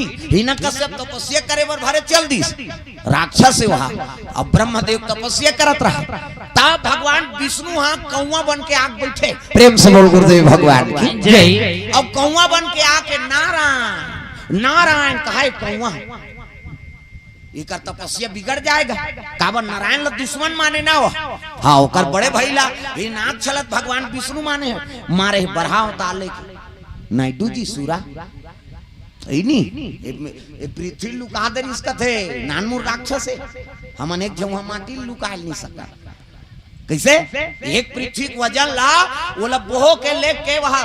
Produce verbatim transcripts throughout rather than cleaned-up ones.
हिरण्यकश्यप तपस्या करे बर भरे चल दिस। राक्षस हे वहां। अब ब्रह्मदेव तपस्या करत रहा, तब भगवान विष्णु हा कौआ बन के आके बैठे। प्रेम से बोल गुरुदेव भगवान की। जय। अब कौआ बन के आके नारायण नारायण कहे कौआ, एकर तपस्या बिगड़ जाएगा। काबर नारायण ला दुश्मन माने ना हो। हाँ, ओकर बड़े भाई ला ये नाक छलत भगवान विष्णु माने हे। मारे हे बरहा अवतार लेके। नायडू जी सूरा। ई नी, ए, ए पृथ्वी लुका दे रिस कथे, नानमुन राक्षस हे। हमन एक झउहा माटी लुकाय नहीं सकत। कैसे? एक पृथ्वी के वजन ला, ओला बोह के लेके वहां,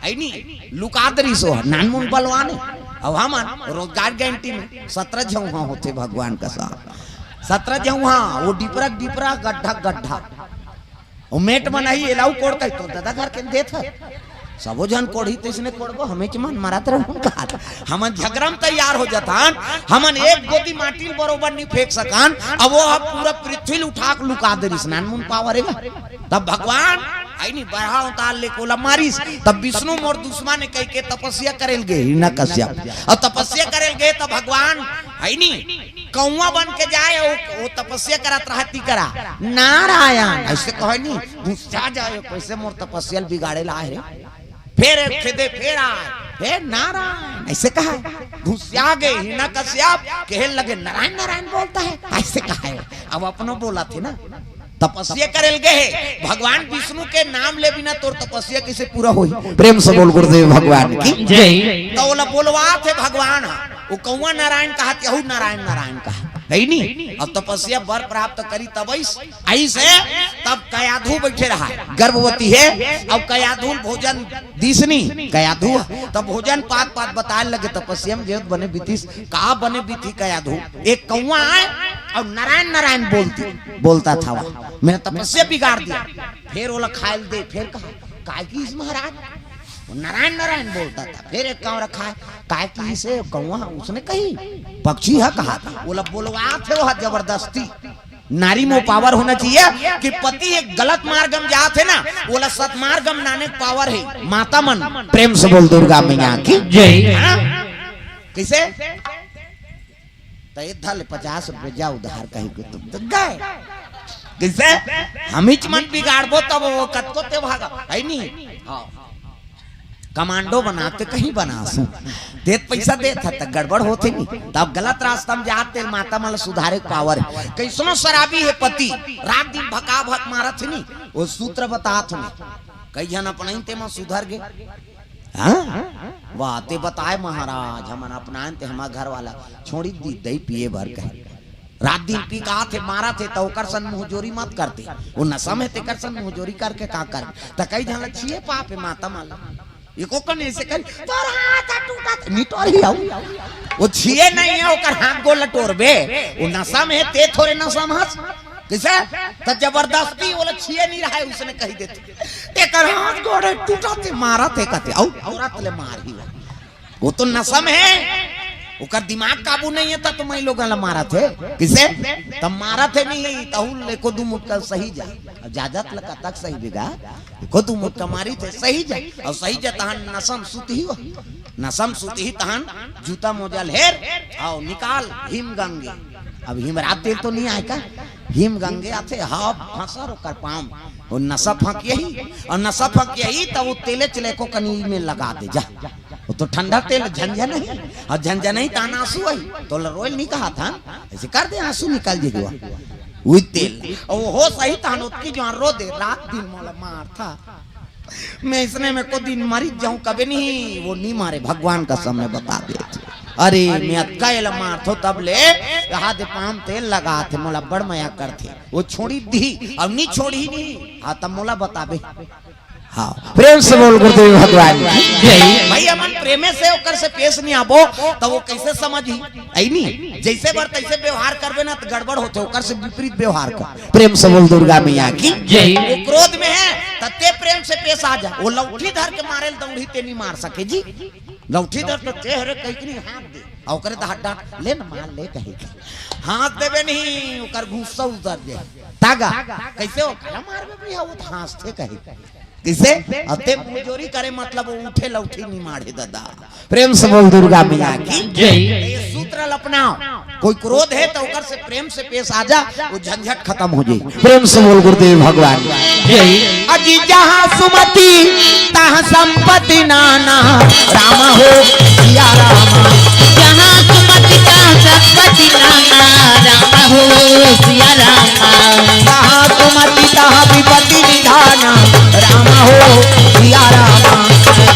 है नी, लुका दे रिस हो, नानमुन बलवान हे। अब हमन रोजगार गारंटी में सतरा झउहा होथे भगवान का साथ। सतरा झउहा, वो डिपरा डिपरा, गड्ढा गड्ढा। वो मेट बनाही, एलाऊ कोड़ता है, तो दादा घर के देत है। सबो झन कोड़ही, तो इसने कोड़बो, हमेच मन मरत रहूं का। हमन झगड़ा में तैयार हो जाथन, हमन एक गोदी माटी ल बरोबर नहीं फेंक सकन, अब वो ह पूरा पृथ्वी ल उठा के लुका दे रिस, नानमुन पावर हे। तब भगवान, आई नहीं, बरहा अवतार लेके ओला मारिस। तब विष्णु मोर दुश्मन हे कह के तपस्या करे ल गे हिरण्यकश्यप। अब तपस्या करे ल गे, तब भगवान, आई नहीं, कौआ बन के जाए, वो, वो तपस्या करत रहा, ती करा, नारायण, ऐसे कहे नहीं, गुस्सा जाए, कैसे मोर तपस्या ल बिगाड़े ला आए रे। फिर खेदे, फिर आए, हे नारायण, ऐसे कहा है। गुस्सा गे हिरण्यकश्यप, कहे लगे, नारायण नारायण बोलता है, ऐसे कहा है। अब अपनो बोलथे ना, तपस्या करे ल गे हे, भगवान विष्णु के नाम ले बिना तोर तपस्या कैसे पूरा होही? प्रेम से बोल गुरुदेव भगवान की। जय। तो ओला बोलवाथे भगवान हा, वो कौआ नारायण कहा, केहू नारायण नारायण कहा, है नी? अब तपस्या बर प्राप्त करी तब ऐस, ऐसे तब कयाधु बैठे रहा, गर्भवती हे, अब कयाधु भोजन दिस नी, कयाधु, तब भोजन पात पात बताए लगे, तपस्या में जेवत बने बीतिस, का बने बीती कयाधु, एक कौआ आए और नारायण नारायण बोलती, बोलता था वह, मेरा तपस्या बिगाड़ दिया। फिर ओला खाए ल दे, फिर कहा, काय किहिस महाराज? वो नारायण नारायण बोलता था। फिर एक कौआ रखा है, काय किहिस कौआ, उसने कही, पक्षी है कहा था, ओला बोलवाथे वो जबरदस्ती। नारी में पावर होना चाहिए कि पति एक गलत मार्ग में जात हे ना, ओला सतमार्ग में लाने के पावर हे। माता मन, प्रेम से बोल दुर्गा मैया की। जय। है ना? कैसे? तो ये धल पचास रुपये जा उधार कहीं को तुम तो गए। कैसे? हमीच मन बिगाड़बो तब वो कतको ते भागा, है नी? हाँ। कमांडो बनाते कहीं बनासु। देत पैसा देत है त गड़बड़ होथे नी। तब गलत रास्ता में जाते माता मन ल सुधारे के पावर हे। कैसनो शराबी हे पति, रात दिन भका भक मारत हे नी। वो सूत्र बतात हे नी। कई झन अपनइन ते म सुधर गे। हाँ? वाह, ते बताए महाराज, हमन अपनाएन ते हमर घर वाला छोड़ी दी दई पिए भर कहे। रात दिन पी के आथे, मारत हे, त ओकर सन मुंहजोरी मत करते। वो नशा में तेकर सन मुंहजोरी करके का कर? त कई झन ल छिए पापे माता मन ल। एको कन ऐसे कर, तोर हाथ टूटत, निटोर ही आऊ। वो छिए नहीं है, ओकर हाथ गोल टोरबे। वो नशा में हे, ते थोरे नशा में हस। कैसे? त जबरदस्ती वो ल छिए नहीं रहा है, उसने कही देते। तेकर हाथ गोड़े टूटत हे, मारत हे कहते, आऊ, औरत ले मार ही वो। वो तो नशा में हे, ओकर दिमाग काबू नहीं हे, त तो मैं लोगन ल मारत हे। किसे? त मारत हे नहीं, तहू ले को दू मुटका सही जा। अब जाजत ल कतक सही बेगा, को दू मुटका मारिस ते सही जा। और सही जा तहन नशा म सुतही हो। नशा म सुतही तहन जूता मोजा ल हेर, आओ निकाल हिम गंगे। अब हिमरात तेल तो नहीं आए का? हिम गंगे आथे, हाँ, फंसा रो कर पाम। वो नशा फंक यही, और नशा फंक यही, तब वो तेले चले को कनी में लगा दे जा। वो तो ठंडा तेल झंझन ही, और झंझन ही तान आंसू ही, तो ल-, रोयल नहीं कहा था, ऐसे कर दे आंसू निकल जे हुआ। वही तेल, और वो हो सही तान ओतकी जो रो दे, रात दिन मोला मार था। मैं इसने में को दिन मरी जाऊं कभी नहीं, वो नहीं मारे, भगवान का सामने बता दे। अरे, मैं अतका एला मारथो तब ले, कहा दे पाम तेल लगा थे, मोला बड़ मया करथे। वो छोड़ी दी, अब नहीं छोड़ी नहीं, हाँ, तब मोला बताबे। हाँ, प्रेम से बोल गुरुदेव भगवान की। जय। भाई, हमन प्रेमे से ओकर से पेश नहीं आबो, त वो कैसे समझही? ऐ नी, जैसे बर तैसे व्यवहार करबे ना, त गड़बड़ होथे, ओकर से विपरीत व्यवहार कर। प्रेम से बोल दुर्गा मैया की। जय। वो क्रोध में हे, त ते प्रेम से पेश आ जा। वो लौठी धर के मारे ल दौड़ी, ते नहीं मार सके जी। लौठी धर त ते हरे कहीं नहीं हाथ दे, और ओकरे त हाथ डांट ले न मार ले कहीं के। हाथ देबे नहीं, ओकर गुस्सा उतर दे। तागा, कैसे हो? काला मारबे भैया, वो त हंसथे कहीं। किसे? अते पुरजोरी करे मतलब वो उठे लौठी नहीं मारे दादा। प्रेम से बोल दुर्गा मैया की जय। ये सूत्र ल अपनाओ। कोई क्रोध है तो ओकर से प्रेम से पेश आ जा, वो झंझट खत्म हो जाए। प्रेम से बोल गुरुदेव भगवान की जय। अजी जहाँ सुमति तहाँ संपत्ति नाना, राम हो सिया राम। जहाँ सुमति तहाँ संपत्ति नाना, राम हो सिया राम। जहाँ सुमति तहाँ विपत्ति निधाना, राम हो सिया राम।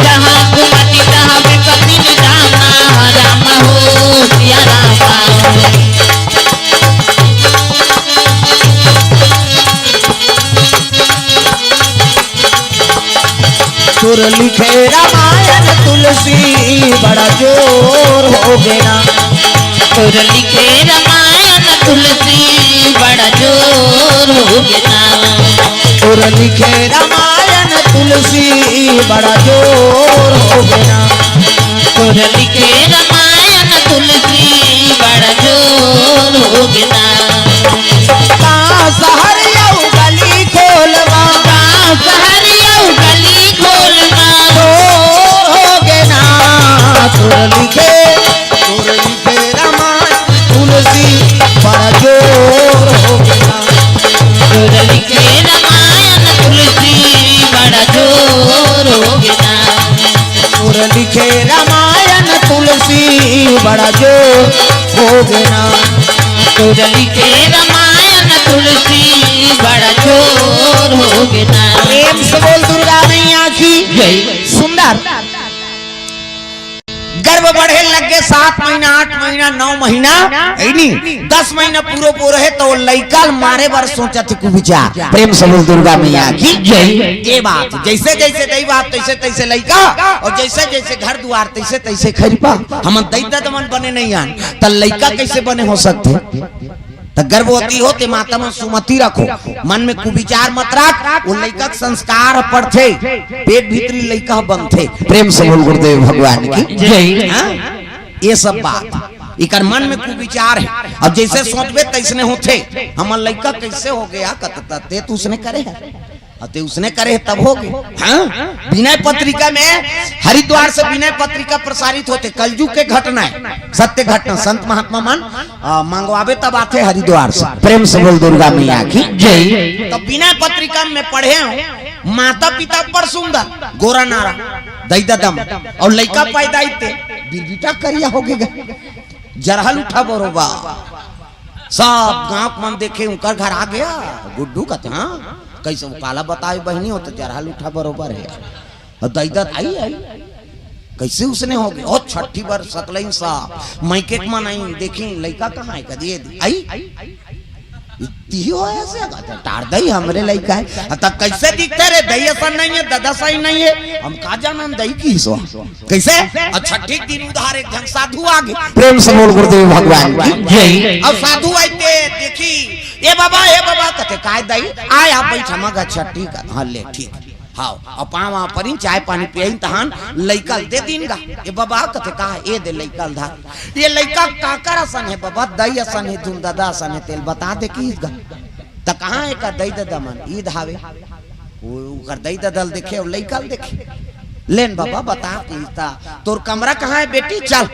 जहाँ सुमति तहाँ विपत्ति निधाना, राम हो सिया राम। तोर लिखे रामायण तुलसी बड़ा जोर हो गे ना। तोर लिखे रामायण तुलसी बड़ा जोर हो गे ना। तोर लिखे रामायण तुलसी बड़ा जोर हो गे ना। तोर लिखे रामायण तुलसी बड़ा जोर हो गे ना। का शहर अउ गली खोलवा, का शहर अउ गली खोलवा। जोर हो गे ना। तोर लिखे, तोर लिखे रामायण तुलसी बड़ा जोर हो गे ना। तोर लिखे रामायण तुलसी बड़ा जोर हो गे ना। तोर लिखे रामायण तुलसी बड़ा जोर हो गे ना। तोर लिखे रामायण तुलसी बड़ा जोर हो गे ना। प्रेम से बोल दुर्गा मैया की जय। सुंदर। गर्भ बढ़े लग गे, सात महीना, आठ महीना, नौ महीना, है नी, दस महीना पूरो पूरो हे, तो लइका ल मारे बर सोचत हे कुविचार। प्रेम से बोल दुर्गा मैया की जय। ये बात, जैसे जैसे दई बाप, तैसे तैसे लइका, और जैसे जैसे घर दुआर, तैसे तैसे खरिपा। हमन दई ददा मन बने नहीं आन, त लइका कैसे बने हो सकथे? त गर्भवती हो ते माता मन सुमति रखो, मन में कुविचार मत रख। वो लइका के संस्कार पड़थे, पेट भीतरी लइका बनथे। प्रेम से बोल गुरुदेव भगवान की जय। हाँ? ये सब बात इकर मन में कुविचार हे। अब जैसे सोचबे तैसने होथे। हमर लइका कैसे हो गया, कतता ते तो उसने करे हे। अते उसने करे तब होगे। हाँ? विनय पत्रिका में, हरिद्वार से विनय पत्रिका प्रसारित होथे, कलयुग के घटना हे, सत्य घटना। संत महात्मा मन, आ, मंगवाबे तब आथे हरिद्वार से। प्रेम से बोल दुर्गा मैया की जय। तो विनय पत्रिका में पढ़े हो, माता पिता बड़ सुंदर, गोरा नारा, दई ददा मन, और लइका पैदा इते बिरबिटा करिया हो गे, जरहल उठा बरोबर। सब गांव के मन देखे, उनकर घर आ गया गुड्डू, कहते, हाँ, कैसे वो काला बताए बहिनी हो, तो जरहल उठा बरोबर हे। और दई ददा आई, आई, कैसे उसने हो गया? ओ छठी बर सकलइन सा, मइके के मन आई, देखी लइका कहाँ हे, कदी ये दी। आई, इतनी हो ऐसे, कहते, टार दई, हमरे लइका हे। अब तक कैसे दिखते रे, दई असन नहीं हे, ददा सही नहीं हे, हम का जानन दई किहिस हो। कैसे? अच्छा, ठीक दिन उधार एक झन साधु आ गे। प्रेम से बोल गुरुदेव भगवान की जय। अब साधु आइते देखी, "ए बाबा, ए बाबा," कहते, "काय दई?" "आय, आप बैठ, हम।" "अच्छा, ठीक हे, हाँ, ले, ठीक हे।" हाँ, अब पाँव आ परिन, चाय पानी पियइन, तहान लइका ल दे दीन गा। "ए बाबा," कहते, "का?" "ए दे लइका ल धर।" "ये लइका काकर असन हे बाबा?" "दई असन हे, धुन ददा असन हे, तेल बता दे किहिस गा।" त कहाँ हे का दई ददा मन? ईद हावे। वो ओकर दई ददा ल देखे अउ लइका ल देखे। "लेन बाबा, बता किहिस त, तोर कमरा कहाँ हे बेटी? चल,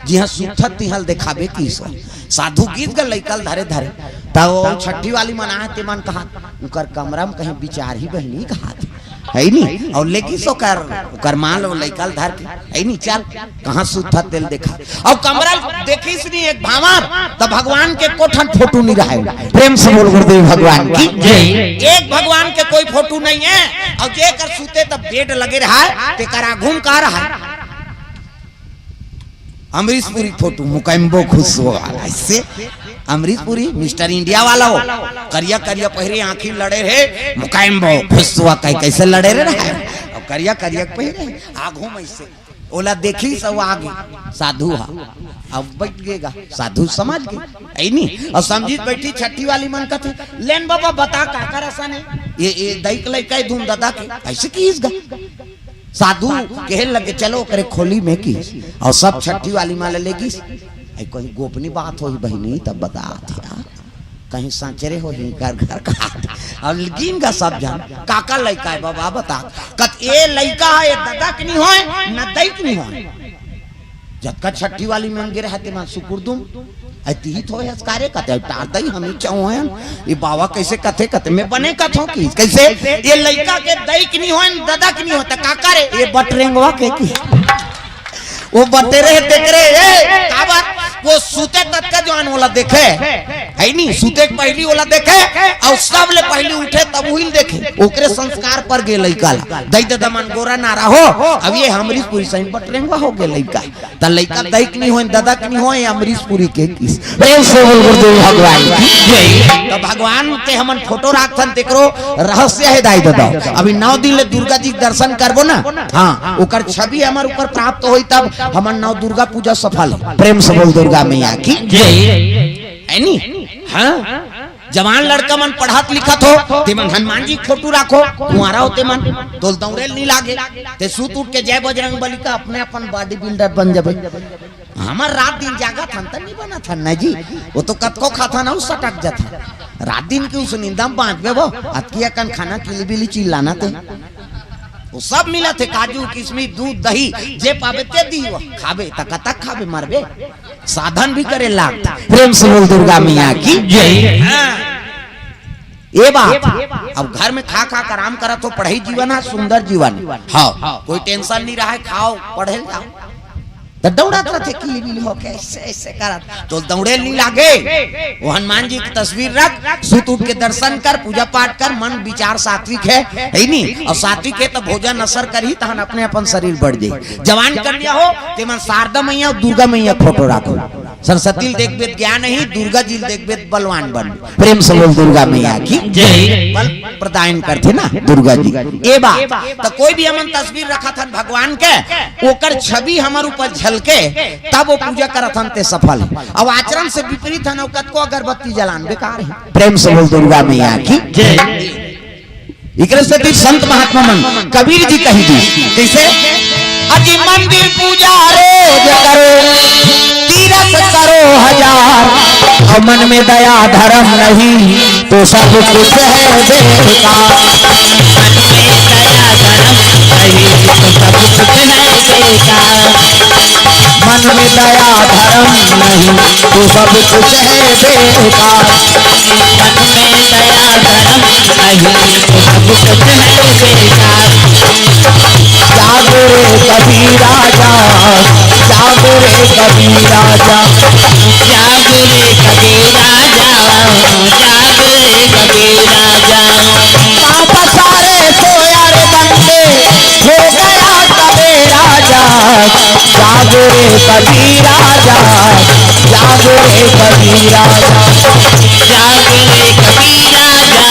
जिहाँ सुतत तिहाँ ल देखाबे किहिस हो।" साधु गिस गा लइका ल धरे धरे। त वो छट्ठी वाली मन आए, ते मन कहा, "ओकर कमरा में कहीं बिचारही बहिनी," कहा थे। है नी? अउ लेगिस ओकर, ओकर माँ ल लइका ल धर के, है नी? "चल, कहाँ सुतत तेल देखा।" अउ कमरा देखिस नी एक भांवर, त भगवान के एको ठन फोटो नी रहय। प्रेम से बोल गुरुदेव भगवान की जय। एक भगवान के कोई फोटो नहीं हे। अउ जेकर सुते त बेड लगे रहय, तेकर आघू म का रहय? अमरीश पुरी फोटो, मुकैम्बो खुश हुआ। ऐसे अमरीश पुरी मिस्टर इंडिया वाला हो, करिया करिया पहिरे, आँखी लड़े रहे, मुकैम्बो खुश हुआ। कहे, कैसे लड़े रहे? अब करिया करिया पहिरे, आघू म ऐसे। ओला देखिस अउ आगे साधु हा। अब बैठ गे गा, साधु समझ गे, है नी? अउ समझिस बैठी छट्ठी वाली मन कथे, "लेन बाबा, बता काकर असन हे? ये, ये दई के लइका हे धुन ददा के, अइसे किहिस गा?" साधु कहे लगे, "चलो ओकरे खोली में," किहिस। अउ सब छट्ठी वाली मन ल लेगिस। "ए, कोई गोपनीय बात होही बहिनी, तब बतात हे यार।" कहीं सांचरे हो ही कर घर का। अब गिन गा सब झन, काकर लइका हे बाबा बता। कथे ए लइका हे, ए ददा के नहीं होय, न दई के नहीं होय। जतका छट्ठी वाली में गिरे हे, तेमन सुकुर दुम। अइ तिही थो हस कारे कथे, टार दई हमी चौहन। ये बाबा कइसे कथे, कथे, मैं बने कथों कि, कइसे? ये लइका के दई के नहीं होय, ददा के नहीं होय, त काकर हे? ये बटरेंगवा के कि। वो बटेरे हे, तेकरे, ए, काबर? वो सुते ततका जवान ओला देखे, हे नी? सुते के पहिली ओला देखे, अउ सबले पहिली उठे तब उही ल देखे। ओकरे संस्कार पर गे लइका ला। दई ददा मन गोरा नारा हो, अब ये हमरी पूरी सही बटरेंगवा हो गे लइका। त लइका दई के नहीं होय, ददा के नहीं होय, अमरीशपुरी के किस। प्रेम से बोल गुरुदेव भगवान की जय। त भगवान के हमन फोटो राखथन, तेकरो रहस्य हे दाई ददा। अभी नौ दिन ले दुर्गा जी के दर्शन करबो ना, हाँ, ओकर छवि हमर ऊपर प्राप्त होई, तब हमर नौ दुर्गा पूजा सफल हे। प्रेम से बोल दुर्गा मैया की जय। हे नी? हाँ। जवान लड़का मन पढ़त लिखत हो, तेमन हनुमान जी के फोटो राखो, कुंवारा हो तेमन, तोल दौड़े ल नहीं लागे, ते सूत उठ के जय बजरंग बली का अपने अपन बॉडी बिल्डर बन जाबे। हमर रात दिन जागत हन त नहीं बनत हन ना जी, वो तो कतको खाथन अउ सटक जाथन। रात दिन के उस निंदा में बांचबे वो, अतकी अकन खाना किली बिली चिल्लाना ते। वो सब मिलथे, काजू, किशमिश, दूध, दही, जे पाबे ते दी वो। खाबे त कतक खाबे, मरबे। साधन भी करे लागथे। प्रेम से बोल दुर्गा मैया की जय। हाँ। ये बात, अब घर में खा खा के आराम करत हो, पढ़ई जीवन हे, सुंदर जीवन। हाँ, कोई टेंशन नहीं रहे, खाओ, पढ़े जाओ। त दौड़त रथे, किली बिली होके, ऐसे, ऐसे करत। तो दौड़े नहीं लागे। वो हनुमान जी की तस्वीर रख, सुत उठ के दर्शन कर, पूजा पाठ कर, मन विचार सात्विक हे, हे नी? अउ सात्विक हे त भोजन असर करही, तहन अपने अपन शरीर बढ़ जाई। जवान कन्या हो, तेमन शारदा मैया अउ दुर्गा मैया के फोटो राखो। सरस्वती ल देखबे त ज्ञान आही, दुर्गा जी ल देखबे त बलवान बनबे। प्रेम से बोल दुर्गा मैया की जय। बल प्रदान करथे ना दुर्गा जी। ए बात, त कोई भी हमन तस्वीर रखत हन भगवान के, ओकर छवि हमर ऊपर झलके, तब वो पूजा करत हन ते सफल हे। अब आचरण से विपरीत हन, अउ कतको अगरबत्ती जलान बेकार हे। प्रेम से बोल दुर्गा मैया की जय। एकरे सेती संत महात्मा मन, कबीर जी कहि दिस, कइसे? अति मंदिर पूजा रोज करो, तीरथ करो हजार, अउ मन में दया धर्म नहीं, तो सब कुछ है बेकार। मन में दया धर्म नहीं, तो सब कुछ है बेकार। मन में दया धर्म नहीं, तो सब कुछ है बेकार। मन में दया धर्म नहीं, तो सब कुछ है बेकार। जागो रे कबीरा जा, जागो रे कबीरा जा। जागो रे कबीरा जा, जागो रे कबीरा जा। पाप सारे सोया रे बंदे, हो गया सबेरा जा। जागो रे कबीरा जा, जागो रे कबीरा जा। जागो रे कबीरा जा,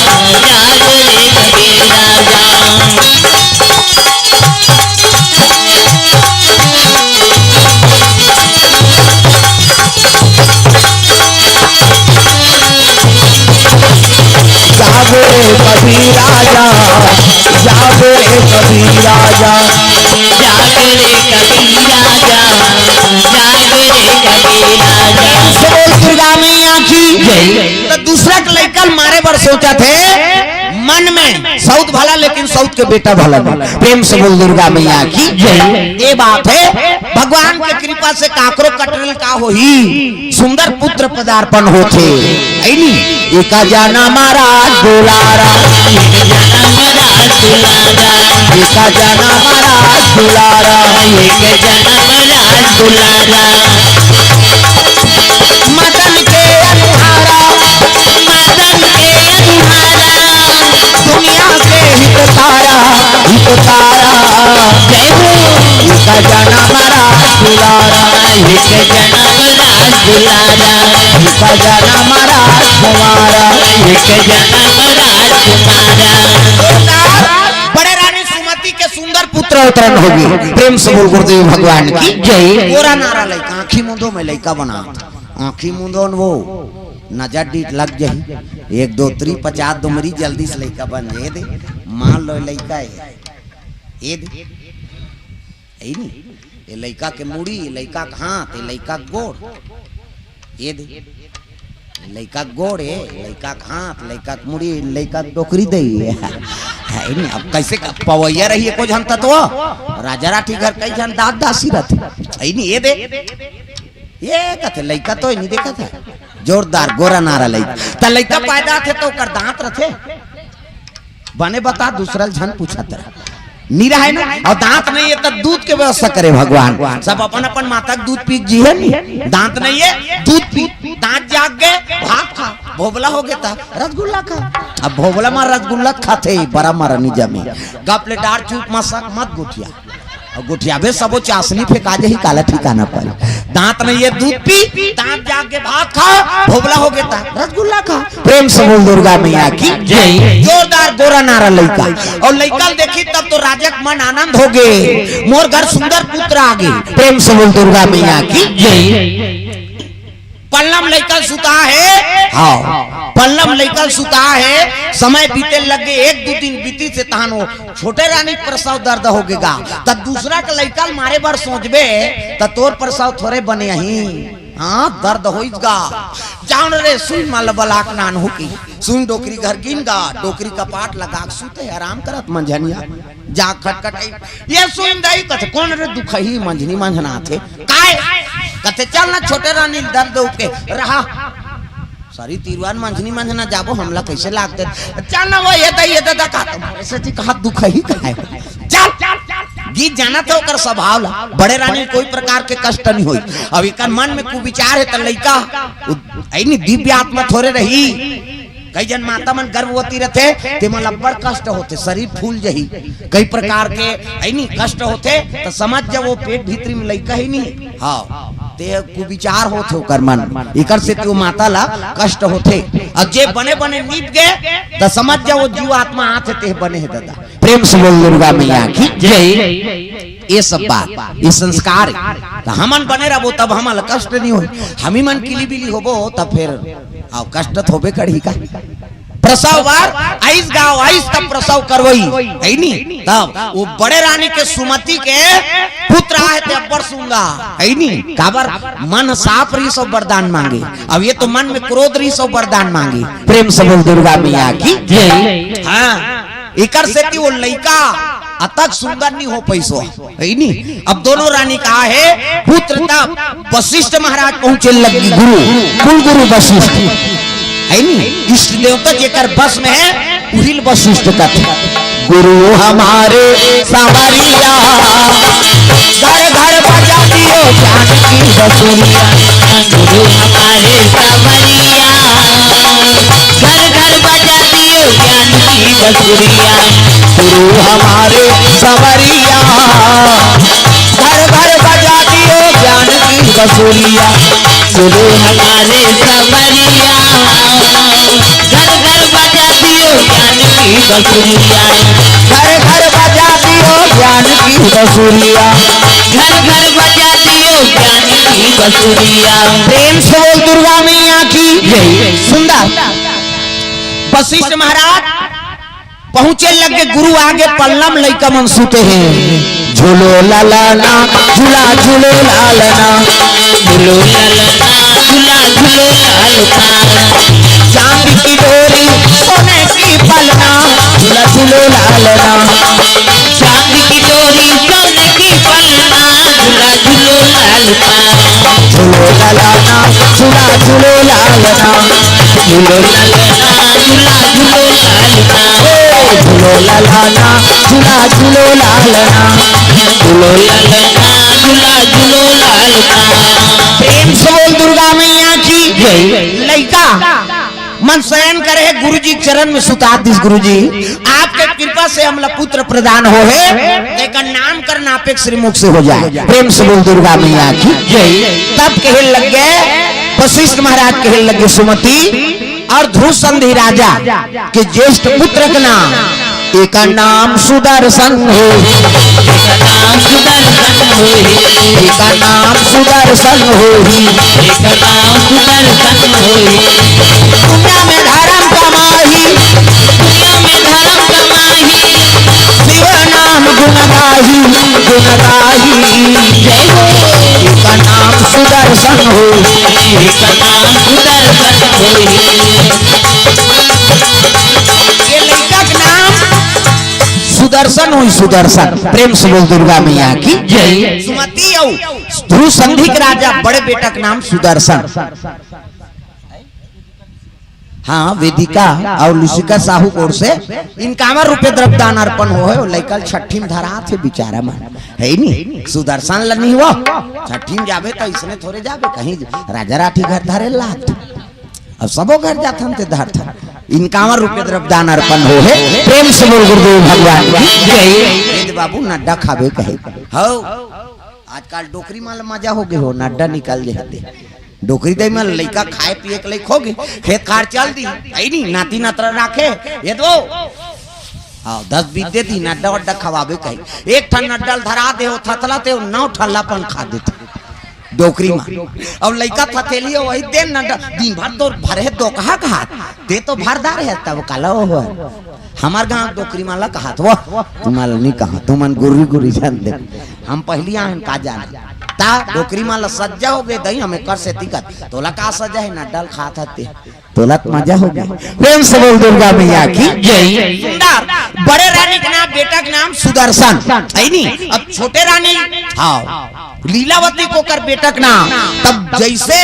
जागो रे कबीरा जा। जागो रे कबीरा जा, जागो रे कबीरा जा। जागो रे कबीरा जा, जागो रे कबीरा जा। प्रेम से बोल दुर्गा मैया की जय। त दूसरा के लइका ल मारे बर सोचथे, मन में सौत भला, लेकिन सौत के बेटा भला नहीं। प्रेम से बोल दुर्गा मैया की जय। ए बात हे, भगवान के कृपा से काकरो कटरल का होही, सुंदर पुत्र पदार्पण होथे, हे नी? एका जनम राज दुलारा, एका जनम राज दुलारा, एका जनम राज दुलारा, एका जनम राज दुलारा। मदन के अनुहारा, मदन के अनुहारा, दुनिया के हितकारा, हितकारा। जय हो। एका जनम राज दुलारा, एका जनम राज दुलारा, एका जनम राज कुमारा, एका जनम राज कुमारा। बड़े रानी सुमति के सुंदर पुत्र अवतरण होगे। प्रेम से बोल गुरुदेव भगवान की जय। गोरा नारा लइका, आँखी मूंदो में लइका बना। आँखी मूंदो न वो, नजर डीठ लग जाही। एक दो त्री पचास दुमरी जल्दी से लइका बन जाही। ए दे, मान लो लइका हे। ए दे, हे नी? ए लइका के मुड़ी, ए लइका के हाथ, ए लइका के गोड़। ए दे। लइका के गोड़ ए, लइका के हाथ, लइका के मुड़ी, लइका के डोकरी दे। है नहीं, अब कैसे क-, पवैया रही एको झन तत्व। राजा राठी घर कई झन दास दासी रथे। है नहीं, ये दे, ये कथे लइका तो नहीं देखा था। जोरदार गोरा नारा लइका। त लइका पैदा थे तो ओकर दांत रथे। बने बता, दूसरा झन पूछत रह। नी रहे ना, अउ दांत नहीं है त दूध के व्यवस्था करे भगवान। सब अपन अपन माता के दूध पी के जी है नी। दांत नहीं है, दूध पी, दांत जाग गए, भात खा, भोबला हो गए त रसगुल्ला खा। अब भोबला मा रसगुल्ला खाथे, बड़ा मारा निजा में। गप ले डार चुप मा सक मत गोठिया। अउ गोठियाबे सबो चासनी फेंका जाही, काला ठिकाना पर। दांत नहीं है, दूध पी, दांत जाग के भात खा, भोबला हो गए त रसगुल्ला खा। प्रेम से बोल दुर्गा मैया की जय। जोरदार गोरा नारा लइका। अउ लइका ल देखी तब तो राजा के मन आनंद हो गए, मोर घर सुंदर पुत्र आ गए। प्रेम से बोल दुर्गा मैया की जय। पल्लम लइका सुता है, हाँ, पल्लम लइका सुता है। समय बीते लगे, एक दू दिन बीती से तहान वो छोटे रानी के प्रसव दर्द हो गेगा, त दूसरा के लइका ल मारे बर सोचबे, त तोर प्रसव थोरे बने अही। हाँ, दर्द होइस गा। जान रे, सुई मल बलाक नान हो की। सुई डोकरी घर गिन गा, डोकरी कपाट लगा के सुते, आराम करत मंझनिया। जा खटखटाई, ये सुई दई कथे, "कौन रे दुखही मंझनी मंझना थे?" "काय?" कथे, "चल ना छोटे रानी दर्द उपके रहा।" सरी तीरवान मंझनी मंझना जाबो, हमला कैसे लागते? "चल ना वो ये दई, ये दई, दई," कहा, "तुम्हारे से जी कहा दुखही का है?" चल, गीत जाना था ओकर स्वभाव ला। बड़े रानी कोई प्रकार के कष्ट नहीं होई। अब इकर मन में कुविचार है त लइका, उ-, ऐनी दिव्य आत्मा थोरे रही। कई जन माता मन गर्भवती रथे, तेमन ला बड़ कष्ट होथे, शरीर फूल जही, कई प्रकार के ऐनी कष्ट होथे, त समझ जा वो पेट भीतरी में लइका ही नहीं। हाँ, ते कुविचार होथे ओकर मन, इकर से तो माता ला कष्ट होथे। अउ जे बने बने नीप गे, त समझ जा वो जीव आत्मा आथे, ते बने हे दादा। प्रेम से बोल दुर्गा मैया की जय। ये सब बात, ये संस्कार हे। त हमन बने रहबो तब हमन ला कष्ट नहीं होई। हमी मन किली बिली होबो तब फिर, आओ, कष्ट तो होबे करही का। प्रसव बार आइस गाँव आइस तब प्रसव करवई, है नी? तब वो बड़े रानी के सुमति के पुत्र आहे ते अब्बड़ सुंदर, है नी? काबर मन साफ रही सो वरदान मांगे। अब ये तो मन में क्रोध रही सो वरदान मांगे। प्रेम से बोल दुर्गा मैया की जय। हाँ, इकर सेती वो लइका अतक सुंदर नहीं हो पैसो, है नी? अब दोनों रानी का है पुत्र तब वशिष्ठ महाराज पहुंचे लगी गुरु, कुल गुरु वशिष्ठ, है नी? इष्ट देवता जेकर बस में है, उहिल वशिष्ठ कथे। गुरु हमारे सांवरिया, घर घर बजा दियो ज्ञान की बसुरिया। गुरु हमारे सांवरिया, घर घर बजा दियो ज्ञान की बसुरिया। गुरु हमारे सांवरिया, घर घर बजा दियो ज्ञान की बसुरिया। गुरु हमारे सांवरिया, घर घर बजा दियो ज्ञान की बसुरिया। घर घर बजा दियो ज्ञान की बसुरिया। घर घर बजा दियो ज्ञान की बसुरिया। प्रेम से बोल दुर्गा मैया की जय। सुंदर। वशिष्ठ महाराज पहुंचे लगे, गुरु आगे, पल्लम लइका मन सुते हैं। झूलो ललना, झूला झूलो लालना। झूलो ललना, झूला झूलो लालना। चांद की डोरी, सोने की पलना। झूला झूलो लालना। चांद की डोरी, सोने की पलना। झूला झूलो लालना। झूलो ललना, झूला झूलो लालना। झूलो ललना, झूला झूलो लालना। ए, झूलो ललना, झूला झूलो लालना। झूलो ललना, झूला झूलो लालना। प्रेम से बोल दुर्गा मैया की जय। लइका मन शयन करे हे, गुरुजी के चरण में सुता दिस। गुरुजी, आपके कृपा से हमला पुत्र प्रदान हो हे, तेकर नामकरण आपे के श्रीमुख से हो जाए। प्रेम से बोल दुर्गा मैया की जय। तब कहे लगे, वशिष्ठ महाराज कहे लगे, सुमति अउ ध्रुव संधि राजा के ज्येष्ठ पुत्र के नाम, एकर नाम सुदर्शन होही। एकर नाम सुदर्शन होही। एकर नाम सुदर्शन होही। एकर नाम सुदर्शन होही। दुनिया में धर्म कमाही। दुनिया में धर्म कमाही। शिव नाम गुण गाही, गुण गाही, जय हो। एकर नाम सुदर्शन होई, एकर नाम सुदर्शन होई। ये लइका के नाम सुदर्शन होई, सुदर्शन। प्रेम से बोल दुर्गा मैया की जय। सुमति अउ ध्रुव संधि के राजा बड़े बेटा के नाम सुदर्शन। हाँ, वेदिका अउ लुसिका साहू के ओर से इनकावर रुपये द्रव्य दान अर्पण होहे। लइका ल छट्ठी में धरात हे बिचारा मन, हे नी? सुदर्शन ल नहीं हुआ, छट्ठी में जाबे त इसने थोरे जाबे, कहीं राजा राठी घर धरे लात। अब सबो घर जाथन ते धरथन। इनकावर रुपये द्रव्य दान अर्पण होहे। प्रेम से बोल गुरुदेव भगवान की जय। ए दे बाबू, नड्डा खाबे कहे। हौ, आजकल डोकरी मन ल मजा होगे हो, नड्डा निकल जे हते। डोकरी दई मन लइका खाए पिए के लइक होगे, खेत खार चल दी, अई नी, नाती नतरा राखे, ये दो। हाँ, दस बीस दे दी, नड्डा वड्डा खवाबे कही। एक ठन नड्डा ल धरा दे हो, थथला ते हो, नौ ठल्ला पन खा देथे। डोकरी मन। अब लइका थथेली हो, वही दे नड्डा, दिन भर तो भरे दोकहा खात, ते तो भरदार हे, तब काला हो। हमर गांव डोकरी मन ल कहात, वो तुमन ल नी कहा, तुमन गुर्री गुर्री जान दे। हम पहिली आन का जान। ता डोकरी मन ल सज्जा होगे दई, हम एकर सेती कत। तोला का सज्जा हे, नड्डा ल खात हते। तोला त मजा होगे। प्रेम से बोल दुर्गा मैया की जय। सुंदर, बड़े रानी के नाम, बेटा के नाम सुदर्शन, हे नी? अब छोटे रानी, हाँ, लीलावती के ओकर बेटा के नाम। तब जइसे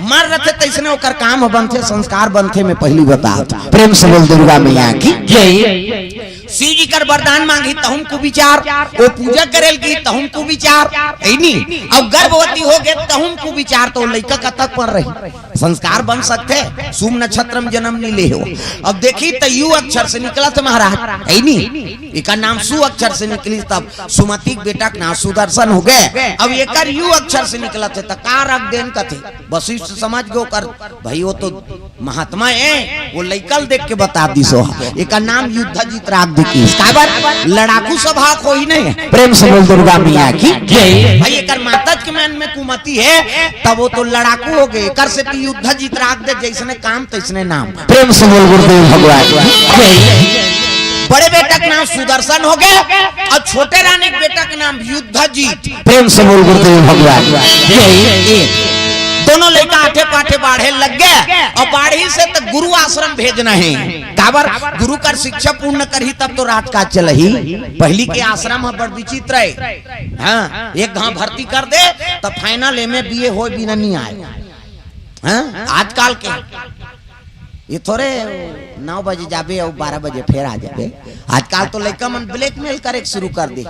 मर रथे तइसने ओकर काम ह बनथे, संस्कार बनथे। मैं पहिली बतात, प्रेम से बोल दुर्गा मैया की जय। शिव जी कर वरदान मांगी तहुम कुविचार, ओ पूजा करे ल गी तहुम कुविचार, हे नी? अब गर्भवती होगे तहुम कुविचार, तो लइका कतक पन रही? संस्कार बन सकथे, शुभ नक्षत्र में जन्म नी ले हो। अब देखी त यू अक्षर से निकलत हे महाराज, हे नी? एकर नाम सु अक्षर से निकली, तब सुमति के बेटा के नाम सुदर्शन होगे। अब एकर यू अक्षर से निकलत हे, त का रख देन कथे? वशिष्ठ समझ गे ओकर, भाई वो तो महात्मा हे, वो लइका ल देख के बता दिस हो। एकर नाम युद्धजीत रख दे किस। काबर? लड़ाकू स्वभाव के होही नहीं। प्रेम से बोल दुर्गा मैया की जय। भाई एकर माता के मन में कुमति हे, तब वो तो लड़ाकू होगे। एकर सेती युद्धजीत रख दे, जइसने काम तइसने नाम। प्रेम से बोल गुरुदेव भगवान की जय। बड़े बेटा के नाम सुदर्शन होगे अउ छोटे रानी के बेटा के नाम युद्धजीत। प्रेम से बोल गुरुदेव भगवान की जय। दोनों लइका आठे पाठे बाढ़े लग गे अउ बाढ़ी से त गुरु आश्रम भेजना हे। काबर? गुरु कर शिक्षा पूर्ण करही तब तो राजकाज चलही। पहिली के आश्रम ह बड़ विचित्र हे। हाँ, एक घांव भर्ती कर दे त final M A B A होय बिना नी आय। हाँ, आजकल के ये थोरे नौ बजे जाबे अउ बारह बजे फेर आ जाबे। आजकल तो लइका मन blackmail करे के शुरू कर दे।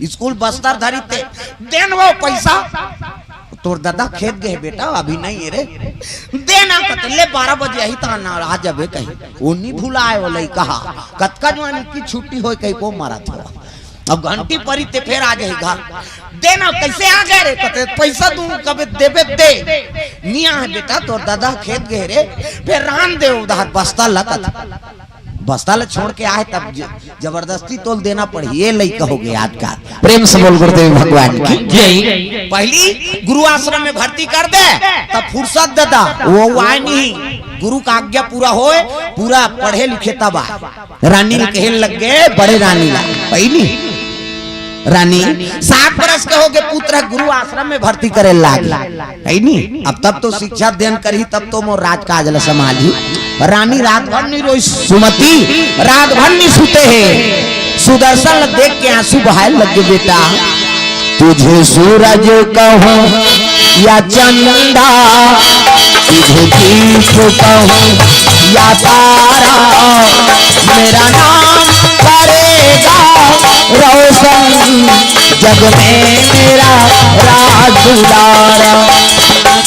स्कूल बस्तर धरी ते, देन वो पैसा। तोर दादा खेत गे हे बेटा, अभी नहीं हे रे। देना कते, ले बारह बजे आही त ना आ जाबे कही। वो नी भुलाय वो लइका हा। कतका जवानी की छुट्टी होय कही को मरत हो। अब घंटी परी ते फेर आ जाही घर। देना, कइसे आ गे रे? कते पैसा दूं, कबे देबे दे। नी आहे बेटा, तोर दादा खेत गे रे, फेर रांध दे उधार बस्ता ल कत। बस्ता ल छोड़ के आए तब ज-, जबरदस्ती तोल देना पड़ही। ये लइका होगे आजकल। प्रेम से बोल गुरुदेव भगवान की जय। पहिली गुरु आश्रम में भर्ती कर दे, तब फुरसत दे दा, वो आय नहीं। गुरु का आज्ञा पूरा होय, पूरा पढ़े लिखे तब आय। रानी ल कहे लग गे, बड़े रानी ला, पहिली रानी सात बरस के होगे, पुत्र गुरु आश्रम में भर्ती करे लाग, हे नी? अब तब तो शिक्षा देन करही, तब तो मोर राजकाज ल संभालही। रानी रात भर नी रोई, सुमति रात भर नी सुते हे। सुदर्शन ल देख के आंसू बहाय लग गे, बेटा। तुझे सूरज कहूँ या चंदा, तुझे दीप कहूँ या तारा, मेरा नाम करेगा रोशन जग में मेरा राज दुलारा।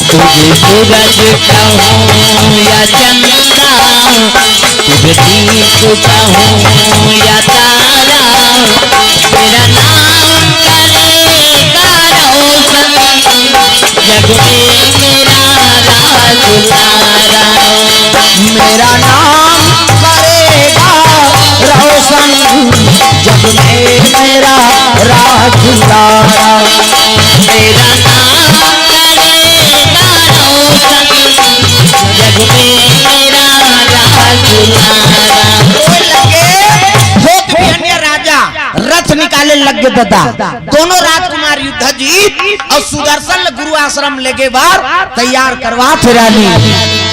तुझे सूरज कहूँ या चंदा, तुझे दीप कहूँ या तारा, मेरा नाम करेगा रोशन जग में मेरा राज दुलारा। मेरा नाम करेगा रोशन जग में मेरा राज दुलारा। मेरा नाम करेगा रोशन जग में मेरा राज दुलारा। रोए लगे, होत बिहनिया राजा रथ लग गे ददा। दोनों राजकुमार युद्ध जीत अउ सुदर्शन ल गुरु आश्रम लेगे बर तैयार करवाथे रानी।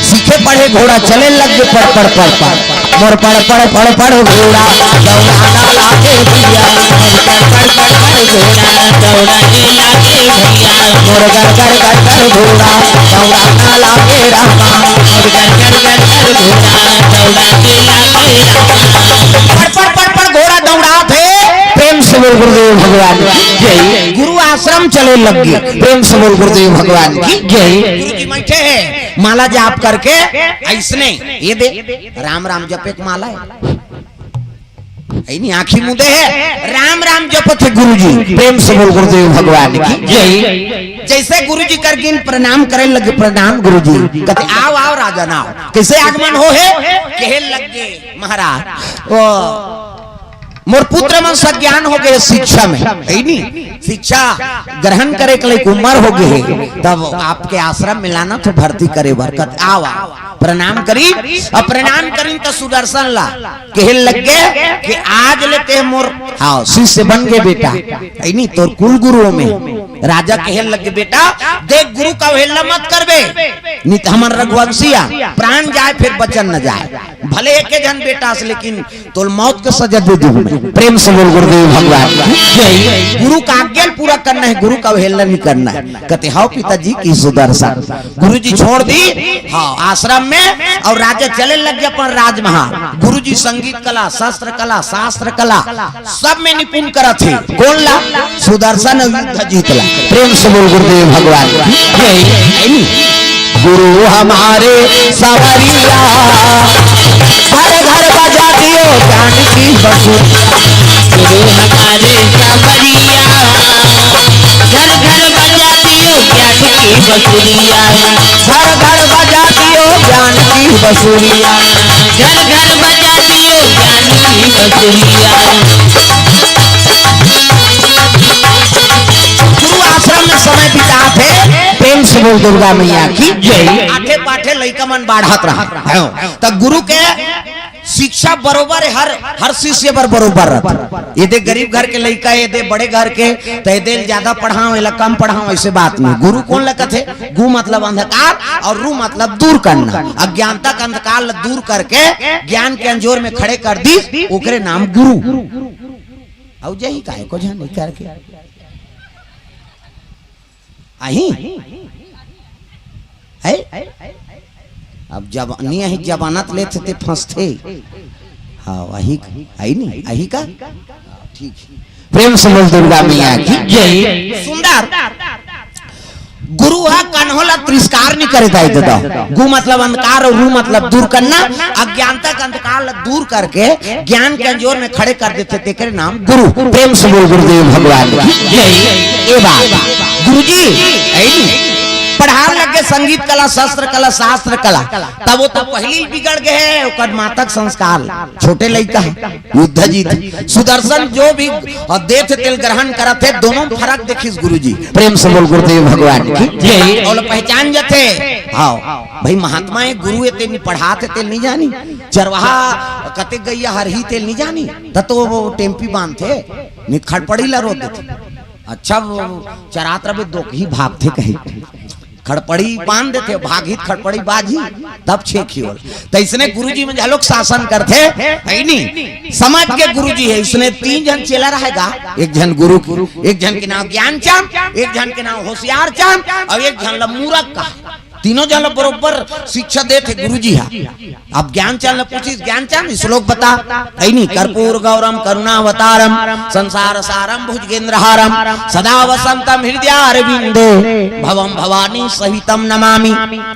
सीखे पढ़े घोड़ा चले लग गे पड़ पड़ पड़ पड़। मोर पड़ पड़ पड़ पड़ घोड़ा दौड़ाना लागे भैया। मोर पड़ पड़ पड़ पड़ घोड़ा दौड़ाने लागे भैया। मोर गर गर गर गर घोड़ा दौड़ाना लागे रामा। मोर गर गर गर गर घोड़ा दौड़ाने लागे रामा। पड़ पड़ पड़ पड़ घोड़ा दौड़ाथे। प्रेम से बोल गुरुदेव भगवान की जय। गुरु आश्रम चले लग गे। प्रेम से बोल गुरुदेव भगवान की जय। गुरु जी बैठे हैं माला जाप करके, अइसने ये दे राम राम जपे के माला हे। अइ नहीं, आँखी मुदे हे, राम राम जपत हे गुरु जी। प्रेम से बोल गुरुदेव भगवान की जय। जइसे गुरु जी कर गिन प्रणाम करे लगे, प्रणाम गुरु जी। कथे, "आओ, आओ राजन, आओ।" कइसे आगमन हो हे? कहे लग गे महाराज, ओ मोर पुत्र मन सज्ञान हो गे शिक्षा में, हे नी? शिक्षा ग्रहण करे के लायक उमर हो गे हे, तब आपके आश्रम में लाना तो भर्ती करे बर। कथे, "आओ, आओ।" प्रणाम करी, अउ प्रणाम करी त सुदर्शन ला कहे लग गे कि आज ले ते मोर, हाँ, शिष्य बन गे बेटा, हे नी? तोर कुल गुरुओं में। राजा कहे लग गे, "बेटा देख, गुरु का अवहेलना मत करबे, नहीं त हमन रघुवंशी आ, प्राण जाए फिर वचन न जाए। भले एके झन बेटा अस, लेकिन तोल मौत के सजा दे दूं मैं।" प्रेम से बोल गुरुदेव भगवान की जय। गुरु का आज्ञा पूरा करना हे, गुरु का अवहेलना नहीं करना हे। कथे, "हव पिताजी" कहि सुदर्शन। गुरु जी छोड़ दी, हाँ, आश्रम में, अउ राजा चले लग गे अपन राजमहल। गुरु जी संगीत कला, शस्त्र कला, शास्त्र कला, सब में निपुण करत हे। कोन ला? सुदर्शन अउ युद्ध जीत ला। प्रेम से बोल गुरुदेव भगवान की जय। हे नी? गुरु हमारे सवरिया, घर घर बजा दियो ज्ञान की बसुरिया। गुरु हमारे सवरिया, घर घर बजा दियो ज्ञान की बसुरिया। घर घर बजा दियो ज्ञान की बसुरिया। घर घर बजा दियो ज्ञान की बसुरिया। गुरु आश्रम में समय बिताथे। प्रेम से बोल दुर्गा मैया की जय। आठे पाठे लइका मन बाढ़त रहा, त गुरु के शिक्षा बरोबर हे, हर, हर शिष्य बर बरोबर रहिथे। एदे गरीब घर के लइका, एदे बड़े घर के, त एदे ल ज्यादा पढ़ाओ, एला कम पढ़ाओ, अइसे बात नहीं। गुरु कोन ला कथे? गु मतलब अंधकार अउ रु मतलब दूर करना। अज्ञानता के अंधकार ला दूर करके ज्ञान के अंजोर में खड़े कर दिस, ओकरे नाम गुरु। अउ जही काय को झन नहीं करके। आही? हे? अब जब नहीं आही, जमानत लेथे ते फंसथे। हाँ, वही, आही नहीं, आही का? ठीक। प्रेम से बोल दुर्गा मैया की जय। सुंदर। गुरु हा कन्हो ला तिरस्कार नहीं करे दाई ददा। गु मतलब अंधकार अउ रु मतलब दूर करना। अज्ञानता का अंधकार ला दूर करके ज्ञान के अंजोर में खड़े कर देथे, तेकरे नाम गुरु। प्रेम से बोल गुरुदेव भगवान की जय। ए बात, गुरुजी, हे नी? पढ़ाए लग गे संगीत कला, शस्त्र कला, शास्त्र कला, त ओ तो पहिली बिगड़ गे हे, ओकर माता के संस्कार, छोटे लइका हे, युद्ध जीत। सुदर्शन जो भी देथे तेल ग्रहण करत हे, दोनों फरक देखिस गुरुजी। प्रेम से बोल गुरुदेव भगवान की जय। अउ पहचान जथे, हाँ, भाई महात्मा हे, गुरु हे, तेल नहीं पढ़ाथे, तेल नहीं जानी। चरवाहा कते गइया हरही तेल नहीं जानी, त तो ओ टेम्पी बांधथे, नहीं त खड़पड़ी ला रोक देथे। अच्छा, ओ चरात रबे, दोकही भागथे कहे, खड़पड़ी बांध देथे, भागही त खड़पड़ी बाजही, तब छेंक ही होल। त अइसने गुरुजी में घलोक शासन करथे, हे नी? समझ के गुरुजी हे, अइसने तीन झन चेला रहे गा, एक झन गुरु, एक झन के नाम ज्ञानचंद, एक झन के नाम होशियारचंद, अउ एक झन ला मूरख कहा। तीनों झन ला बरोबर शिक्षा देथे गुरुजी हा। अब ज्ञानचंद ला पूछिस, "ज्ञानचंद, श्लोक बता।" हे नी, "कर्पूर गौरम करुणावतारम संसार सारम भुजगेंद्रहारम सदा वसंतम हृदयारविंदे भवम भवानी सहितम नमामि।"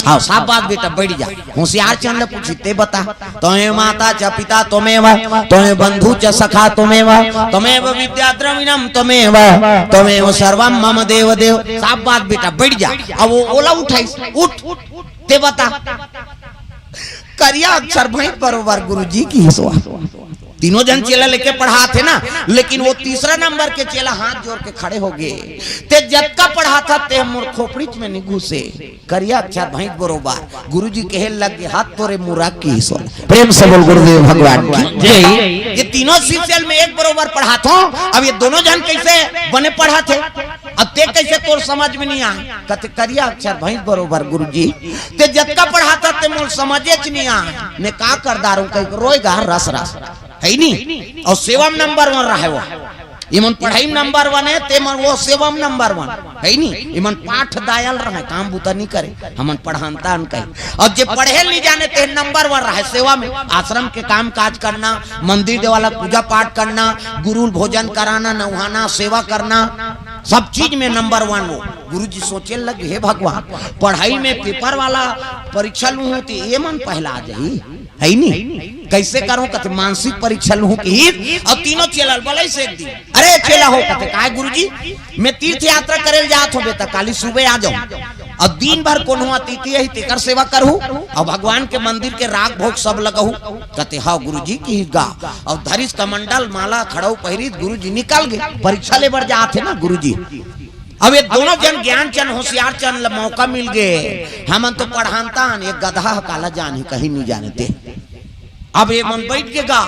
हाँ, शाबाश बेटा, बैठ जा। होशियारचंद ला पूछिस, "ते बता।" "त्वमेव माता च पिता त्वमेव, त्वमेव बंधु च सखा त्वमेव, त्वमेव विद्या द्रविणम त्वमेव, त्वमेव सर्वम मम देव देव।" शाबाश बेटा, बैठ जा। अब ओ ओला उठाइस, "उठ, ते बता।" करिया अक्षर भई बरोबर गुरुजी कहिस ओ। तीनों झन चेला लेके पढ़ाथे ना, लेकिन वो तीसरा नंबर के चेला हाथ जोर के खड़े हो गे, "ते जतका पढ़ाथा ते मोर खोपड़ीच में नहीं घुसे, करिया अक्षर भैंस बरोबर।" गुरुजी कहे लग गे, "हाथ तोरे मुरा की सोल।" प्रेम से बोल गुरुदेव भगवान की जय। ये तीनों शिष्य ल मैं एक बरोबर पढ़ाथों, अब ये दोनों झन कैसे बने पढ़ाथे, अब ते कैसे तोर समझ में नहीं आए? कथे, "करिया अक्षर भैंस बरोबर गुरुजी, ते जतका पढ़ाथा ते मोर समझेच नहीं आए, मैं का कर डारूं?" कहि के रोए गा रस रस, है नी? अउ सेवा में नंबर वन रहे वो। इमन पढ़ाई में नंबर वन हे, ते मन वो सेवा में नंबर वन, है नी? इमन पाठ दायल रहे, काम बुता नहीं करे, हमन पढ़ानता अन कहे। अउ जे पढ़े नहीं जाने ते नंबर वन रहे सेवा में, आश्रम के काम काज करना, मंदिर देवाला पूजा पाठ करना, गुरु ल भोजन कराना, नहाना, सेवा करना, सब चीज में नंबर वन वो। गुरुजी सोचे लग, "हे भगवान, पढ़ाई में पेपर वाला परीक्षा लूं ते ये मन पहला आ जाही, है नी? कैसे करूं?" कथे, "मानसिक परीक्षा लूं कि ही।" अउ तीनों चेला ल बलई से एक दिन, "अरे चेला हो," कथे, "काय गुरुजी?" "मैं तीर्थ यात्रा करे ल जात हों बेटा, काली सुबह आ जाऊं, अउ दिन भर कोनो अतिथि आही तेकर सेवा करहू, अउ भगवान के मंदिर के राग भोग सब लगहू।" कथे, "हाँ गुरुजी," किहिस गा, अउ धरिस कमंडल माला खड़ाऊ पहिरिस, गुरुजी निकल गे, परीक्षा ले बर जात हे ना गुरुजी। अब ये दोनों झन ज्ञान चंद होशियार चंद ल मौका मिल गे, हमन तो पढ़ानता अन, ये गधा ह काला जानही, कहीं नहीं जानते। अब ये मन बैठ के गा,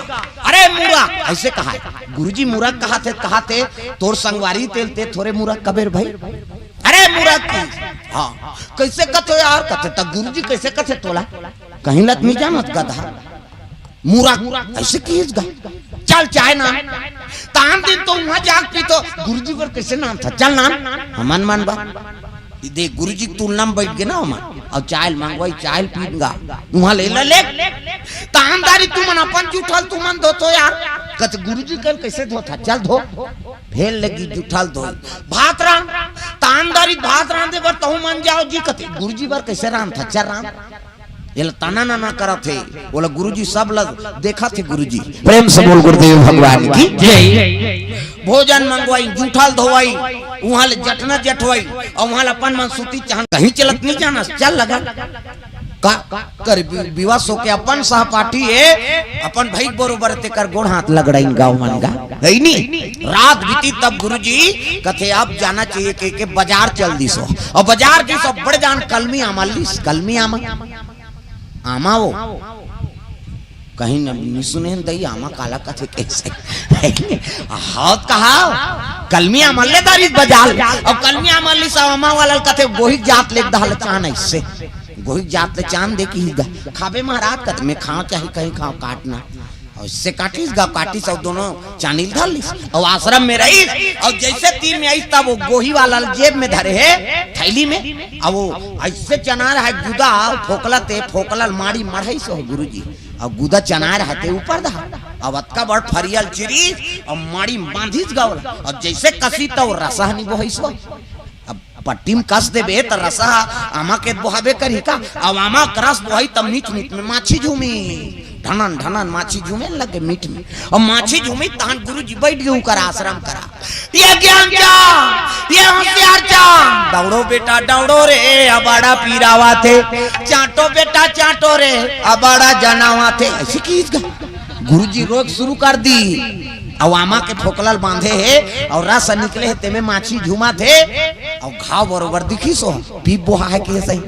"अरे मूरख," ऐसे कहाय। "गुरुजी मूरख कहाथे, कहाथे, तोर संगवारी तेल ते थोरे मूरख कबे रे भाई?" "अरे मूरख की।" "हाँ।" "कैसे कथो यार?" कथे, "त गुरुजी कैसे कथे तोला?" "कहीं लत नहीं जानत गधा, मूरख," ऐसे किहिस गा। "चल चाय नान।" तान दिन तो उहाँ जाके पीथों, गुरुजी बर कैसे नानथा, "चल नान, हमन मन बा।" देख, गुरुजी के तुलना में बैठ गे ना ओमन, अउ चाय ल मंगवाई, चाय ल पीन गा, उहाँ ले ला ले। "तान दारी तुमन अपन जूठल तुमन धोथो यार।" कथे, "गुरुजी कन कैसे धोथा, चल धो।" फेर लगी जूठल धोई, "भात रांध।" "तान दारी भात रांधे बर तहू मन जाव जी।" कथे, "गुरुजी बर कैसे रांधथा, चल रांध।" एला तना नना करत हे, ओला गुरुजी सब ल देखत हे गुरुजी। प्रेम से बोल गुरुदेव भगवान की जय। भोजन मंगवाई, जूठल धोवाई, उहाँ ले जटना जटवाई, अउ उहाँ ले अपन मन सूती चहन कहीं चलत नहीं जाना, चल लगा। का कर बि-, बिवस होके अपन सहपाठी हे, अपन भई बरोबर तेकर गोड़ हाथ लगड़ाइन गाँव मन गा, है नी? रात बीती तब गुरुजी कथे, "अब जाना चाहिए," के, के बाजार चल दिस हो। अउ बाजार दिस हो, बड़े जान कलमी आमा लिस, कलमी आमा। आमा वो कहीं न, नहीं सुने हन दई, आमा काला कथे कैसे? हाँ, कहा, कलमी आमा ले दारी बाजार। अउ कलमी आमा लिस, आमा वाला कथे, "गोहिक जात ले दहल चान ऐसे, गोहिक जात ले चान दे किहिस गा।" "खाबे महाराज?" कथे, "मैं खाओ चाहे कहीं खाओ, काटना।" अउ इससे काटिस गा, काटिस अउ दोनों चानी ल धर लिस, अउ आश्रम में रहिस, अउ जैसे तीर में आइस, तब वो गोही वाला ल जेब में धरे हे, थैली में, अउ वो ऐसे चना रहा गुदा, फोकला ते, फोकला ल माड़ी मढ़ाइस हो गुरुजी, अउ गुदा चना रहा ते ऊपर धा, अउ अतका बड़ फरिया ल चिरिस, अउ माड़ी बांधिस गा ओला, अउ जैसे कसी त वो रसा नहीं बोहाइस हो। अब पट्टी में कस देबे त रसा आमा के बोहाबे करही का? अब आमा के रस बोहाई तब मीठ मीठ में माछी झूमी, ढनन ढनन माछी झूमे लगे मीठ में। अब माछी झूमी तहन गुरुजी बैठ गे उकर आश्रम करा। "ये ज्ञान चांद, ये होशियार चांद, दौड़ो बेटा दौड़ो रे, अबाड़ा पीरावा थे, चाटो बेटा चाटो रे, अबाड़ा जनावा थे।" ऐसे किहिस गा। गुरुजी रोज शुरू कर दी। अउ आमा के फोकला ल बांधे हे अउ रस निकले हे, तेमे माछी झूमत हे अउ घाव बरोबर दिखिस हो, पीप बोहा हे के सही।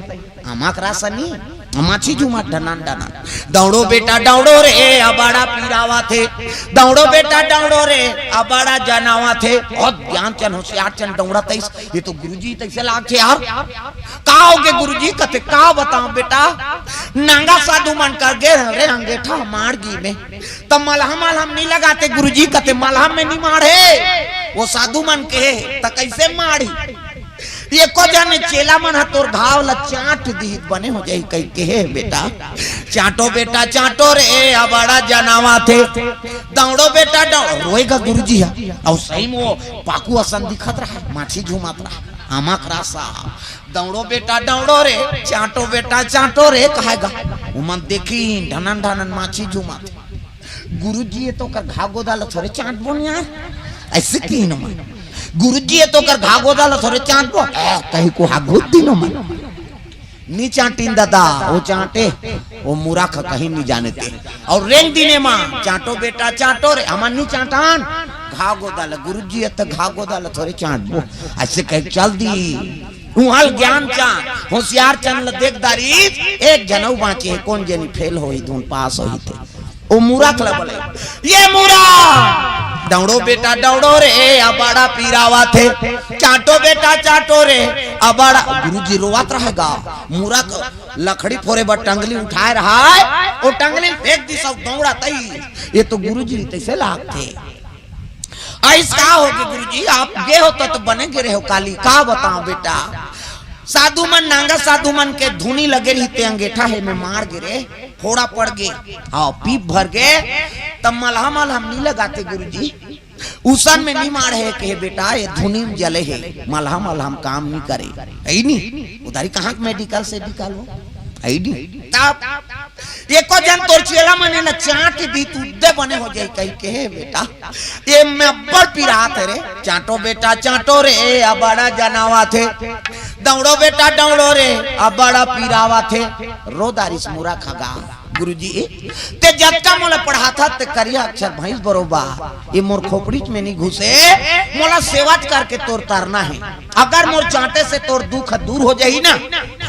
आमा के रस नी, माछी झूमत ढनन ढनन। "दौड़ो बेटा दौड़ो रे, अबाड़ा पीरावा थे, दौड़ो बेटा दौड़ो रे, अबाड़ा जनावा थे।" बहुत ज्ञान चन होशियार चन दौड़त आइस। ये तो गुरुजी तैसे लागथे यार। "का होगे गुरुजी?" कथे, "का बताऊं बेटा, नांगा साधु मन कर गे रे अंगेठा मार गी में, त मलहम मलहम नहीं लगाते गुरुजी।" कथे, "मलहम में नहीं माढ़े, वो साधु मन के, त कैसे माढ़ी? एको जने चेला मन ह तोर घाव ला चाट दिही, बने हो जाही," कहि के, "हे बेटा, चाटो बेटा चाटो रे, अबाड़ा जनावा थे, दौड़ो बेटा दौड़ो।" रोएगा गुरुजी ह, अउ सही में वो पाकू असन दिखत रहा, माछी झूमत रहा, आमा के रस। "दौड़ो बेटा दौड़ो रे, चाटो बेटा चाटो रे," कहाय गा। ओमन देखिन ढनन ढनन माछी झूमत। "गुरुजी, ये तो कर घा गोदा ल थोरे चाटबो न यार।" ऐसे किहिन ओमन। "गुरुजी, ये तो कर घा गोदा ल थोरे चाटबो।" ए, कहि को हा घुत दिन ओमन। नी चाटिन दादा, वो चाटे। वो मुरख कहीं नहीं जाने ते। अउ रेंग दिने मा, "चांटो बेटा, चांटो रे, हमन नहीं चांटन।" "घा गोदा ल गुरुजी, ए त घा गोदा ल थोरे चांटबो।" अइसे कहे चल दी। उहां ल ज्ञान चांद, होशियार चंद ल देख डारिस, एक झन अउ बांचे हे, कोन जनी फेल होही, धुन पास होही ते। ओ मुरख ल बोले, "ये मुरख, दौड़ो बेटा दौड़ो रे, अबाड़ा पीरावत हे, चांटो बेटा चांटो रे, अबाड़ा।" गुरुजी रोवत रहे गा, मुरख लकड़ी फोरे बर टंगली उठाए रहाय, ओ टंगली फेंक दिस अउ दौड़त आइस। ये तो गुरुजी तइसे लागथे। अइस का होगे गुरुजी, आप गे हो त, त बने गे रहे हो काली, का बताओं बेटा। साधु मन, नांगा साधु मन के धुनी लगे रहिस ते अंगेठा हे में माड़ गे रे, फोड़ा पड़ गे, हां, पीप भर गे, त मलहम मलहम नहीं लगाते गुरुजी। उसन में नहीं माड़े हे, कहे, "बेटा, ये धुनी में जले हे, मलहम मलहम काम नहीं करे।" अइ नहीं, उधारी कहां के मेडिकल से निकालो? अइ नहीं। तब एको झन तोर चेला मन ल चांट दिस त उद्दे बने हो जाही, कहिके, "हे बेटा, ये में अब्बड़ पिरात हे रे, चांटो बेटा, चांटो रे, अबाड़ा जनावत हे, दौड़ो बेटा, दौड़ो रे, अबाड़ा पीरावत हे।" रो डारिस मुरख ह गा। "गुरुजी, ते जतका मोला पढ़ाथस, ते करिया अक्षर भंइस बरोबर, ये मोर खोपड़ीच में नहीं घुसे, मोला सेवा करके तोर तरना हे। अगर मोर चांटे से तोर दुख दूर हो जाही ना,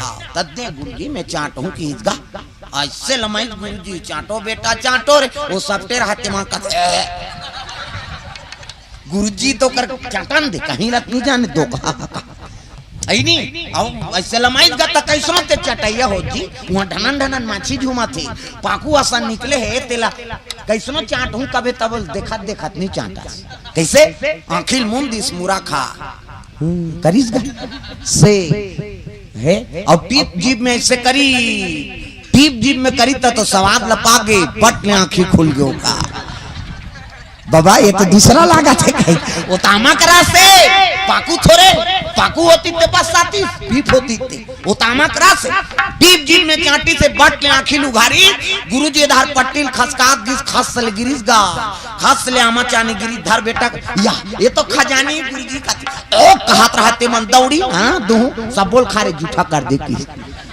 हां, त दे गुरुजी, में चांटहूं," कहिस गा। अइसे लमाइस गुरुजी, "चांटो बेटा, चांटो रे।" ओ सपटे रहते मां कथे, गुरुजी तो कर चांटन दे, कहीं रत नहीं जाने दो कहा। अइ नहीं, अउ अइसे लमाइस गा त कइसनो ते चटइया हो जी, उहां ढनन ढनन माछी झूमत हे, पाकू असन निकले हे, तेला कइसनो चांटहूं कबे तब देखत देखत नहीं चांटस। कइसे? आंखी ल मूंद दिस मुरख ह। हम्म, करिस गा। से, हे, अउ टीप जीभ में अइसे करी, टीप जीभ में करी त, तो सवाद ल पागे, बट ले आंखी खुल गे ओकर। बाबा, ये तो दूसरा लागथे कहीं। ओ त आमा के रस हे, पाकू थोरे, पाकू होतिस ते बस आतिस, पीप होतिस ते। ओ त आमा के रस हे, टीप जीभ में चांटिस हे, बट ले आंखी ल उघारिस, गुरुजी ए डार पट्टी ल खसकात गिस, खस ले गिरिस गा, खस ले आमा चानी गिरिस, "धर बेटा, या, ये तो खजानी गुरुजी का।" ओ कहत रहते मन दौड़ी, हां, दूं, सब बोल खा रे, जूठा कर देतिस।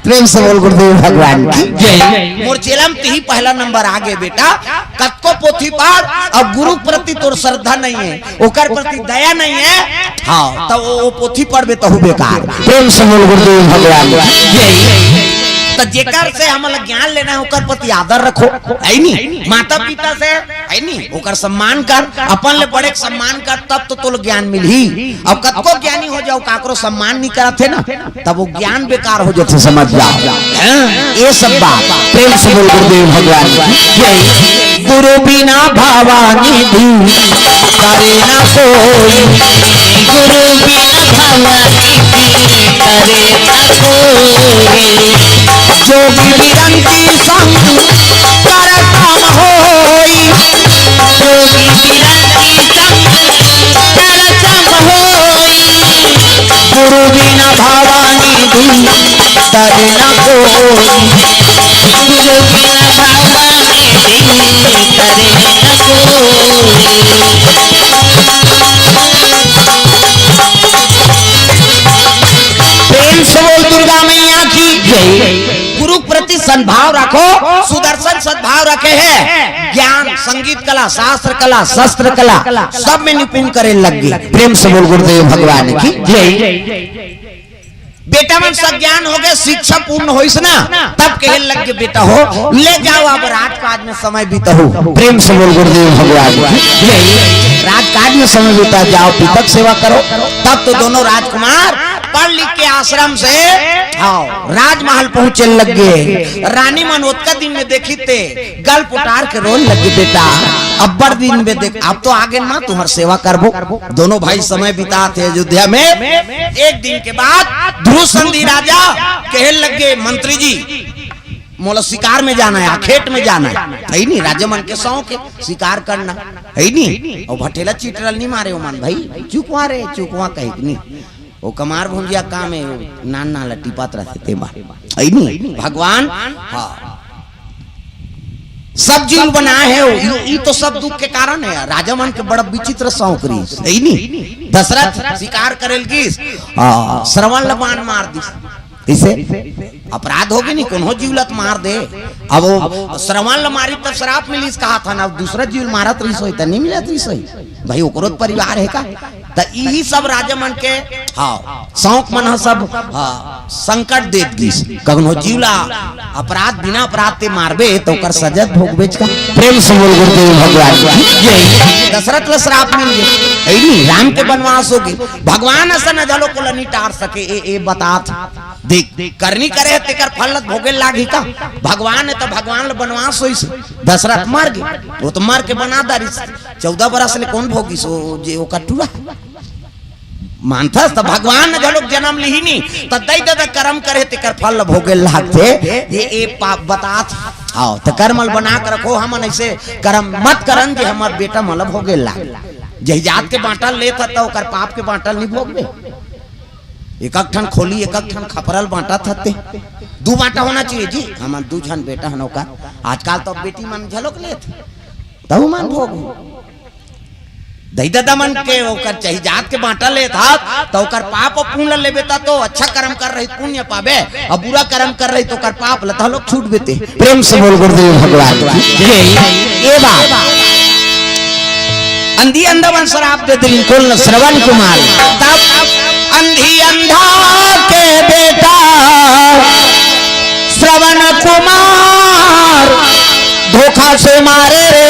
प्रेम से बोल गुरुदेव भगवान की जय। मोर चेला म तिही पहला नंबर आ गे बेटा। कतको पोथी पढ़, अब गुरु प्रति तोर श्रद्धा नहीं हे, ओकर प्रति दया नहीं हे, हां, त ओ, ओ पोथी पढ़बे तहू बेकार। प्रेम से बोल गुरुदेव भगवान की जय। त जेकर से हमन ल ज्ञान लेना हे, ओकर प्रति आदर रखो, हे नहीं? माता पिता से, हे नहीं? ओकर सम्मान कर, अपन ले बड़े के सम्मान कर, तब तो तोला ज्ञान मिलही। अब कतको ज्ञानी हो जाओ, काकरो सम्मान नहीं करत हे ना, तब वो ज्ञान बेकार हो जाथे, समझ जाओ। हां, ये सब बात प्रेम से बोल गुरुदेव भगवान की जय। गुरु बिना भवानी भी करे ना कोई, गुरु बिना भवानी भी करे ना कोई। जोगी बिरंती संग कर तम होई, जोगी बिरंती संग कर तम होई। गुरु बिना भवानी भी तरे न कोई, गुरु बिना भवानी भी तरे न कोई। प्रेम से बोल दुर्गा मैया की जय। गुरु प्रति सद्भाव रखो, सुदर्शन सद्भाव रखे हे। ज्ञान, संगीत कला, शास्त्र कला, शस्त्र कला, सब में निपुण करे लग गे। प्रेम से बोल गुरुदेव भगवान की जय। बेटा मन सज्ञान हो गे, शिक्षा पूर्ण होइस ना, तब कहे लग गे, "बेटा हो, ले जाओ अब राजकाज में समय बिताओ।" प्रेम से बोल गुरुदेव भगवान की जय। राजकाज में समय बिता जाओ, पिता के सेवा करो, तब तो दोनों राजकुमार पढ़ लिख के आश्रम से, हां, राजमहल पहुंचे लग गे। रानी मन ओतका दिन में देखिस ते गल पुटार के रोन लगी, "बेटा, अब्बड़ दिन में देख, अब तो आगे ना तुम्हार सेवा करबो।" दोनों भाई समय बिताथे अयोध्या में। एक दिन के बाद ध्रुव संधि राजा कहे लग गे, "मंत्री जी, मोला शिकार में जाना हे, खेत में जाना हे।" हे नहीं, राजा मन के शौक हे शिकार करना, हे नहीं? अउ भटेला चिटरल नहीं मारे ओमन भाई, "चुकवा रे, चुकवा," कहे नहीं। ओ कमार भुंजिया काम हे, ओ नान नान ल टिपात रहथे तेमा। हे नहीं? भगवान, हां। सब जीव बनाए हे, ई, ई तो सब दुख के कारण हे। राजा मन के बड़ा विचित्र शौक रहिस, हे नहीं? दशरथ शिकार करे ल गिस, हां, श्रवण ल बाण मार दिस। इसे अपराध होगे नहीं, कोनो जीव ल त मार दे। अब वो श्रवण ल मारी तब श्राप मिलिस कहा था ना, अब दूसरा जीव ल मारत रहिस होई त नहीं मिलत रहिस होई। भाई ओकरो त परिवार हे का? त इही सब राजा मन के, हाँ, सौंक मन ह सब, हाँ, संकट देत गिस। कगनो जीव ल अपराध, बिना अपराध ते मारबे त ओकर सजा त भोगबेच का। प्रेम से बोल गुरुदेव भगवान की जय। दशरथ ल श्राप मिल गे, ऐ नी, राम के बनवास होगे। भगवान असन घलो कोला नहीं टार सके। ए, ए बतात देख, करनी करे हे तेकर फल ल त भोगे लागही का? भगवान हे त भगवान ल बनवास होइस। दशरथ मर गे, वो त मर के बना डारिस। चौदह बरस ले कोन भोगिस वो जे ओकर टूरा? मानथस त भगवान घलोक जनम लिही नी, त दई ददा करम करे तेकर फल ल भोगे लागथे। ये, ये पाप बतात। हाँ, त करम ल बना के रखो, हमन ऐसे करम मत करन जे हमर बेटा मन ल भोगे लाग। जही जात के बांटल लेत ह, त ओकर पाप के बांटल नहीं भोगबे। एक एक ठन खोली, एक एक ठन खपरल बांटत हते। दू बांटा होना चाहिए जी, हमन दू झन बेटा हन ओकर। आजकल तो बेटी मन झलोक लेत, तहु मन भोग। दई ददा मन के ओकर चाही जात के बांटा लेत हत, त ओकर पाप अउ पुण्य लेबे, त तो अच्छा कर्म कर रही पुण्य पाबे, अउ बुरा कर्म कर रही त ओकर पाप ल तहलोक छूट बेते। प्रेम से बोल गुरुदेव भगवान की जय। ये बात अंधी अंधा मन श्राप दे दिल कुल श्रवण कुमार। तब अंधी अंधा के बेटा श्रवण कुमार धोखा से मारे रे,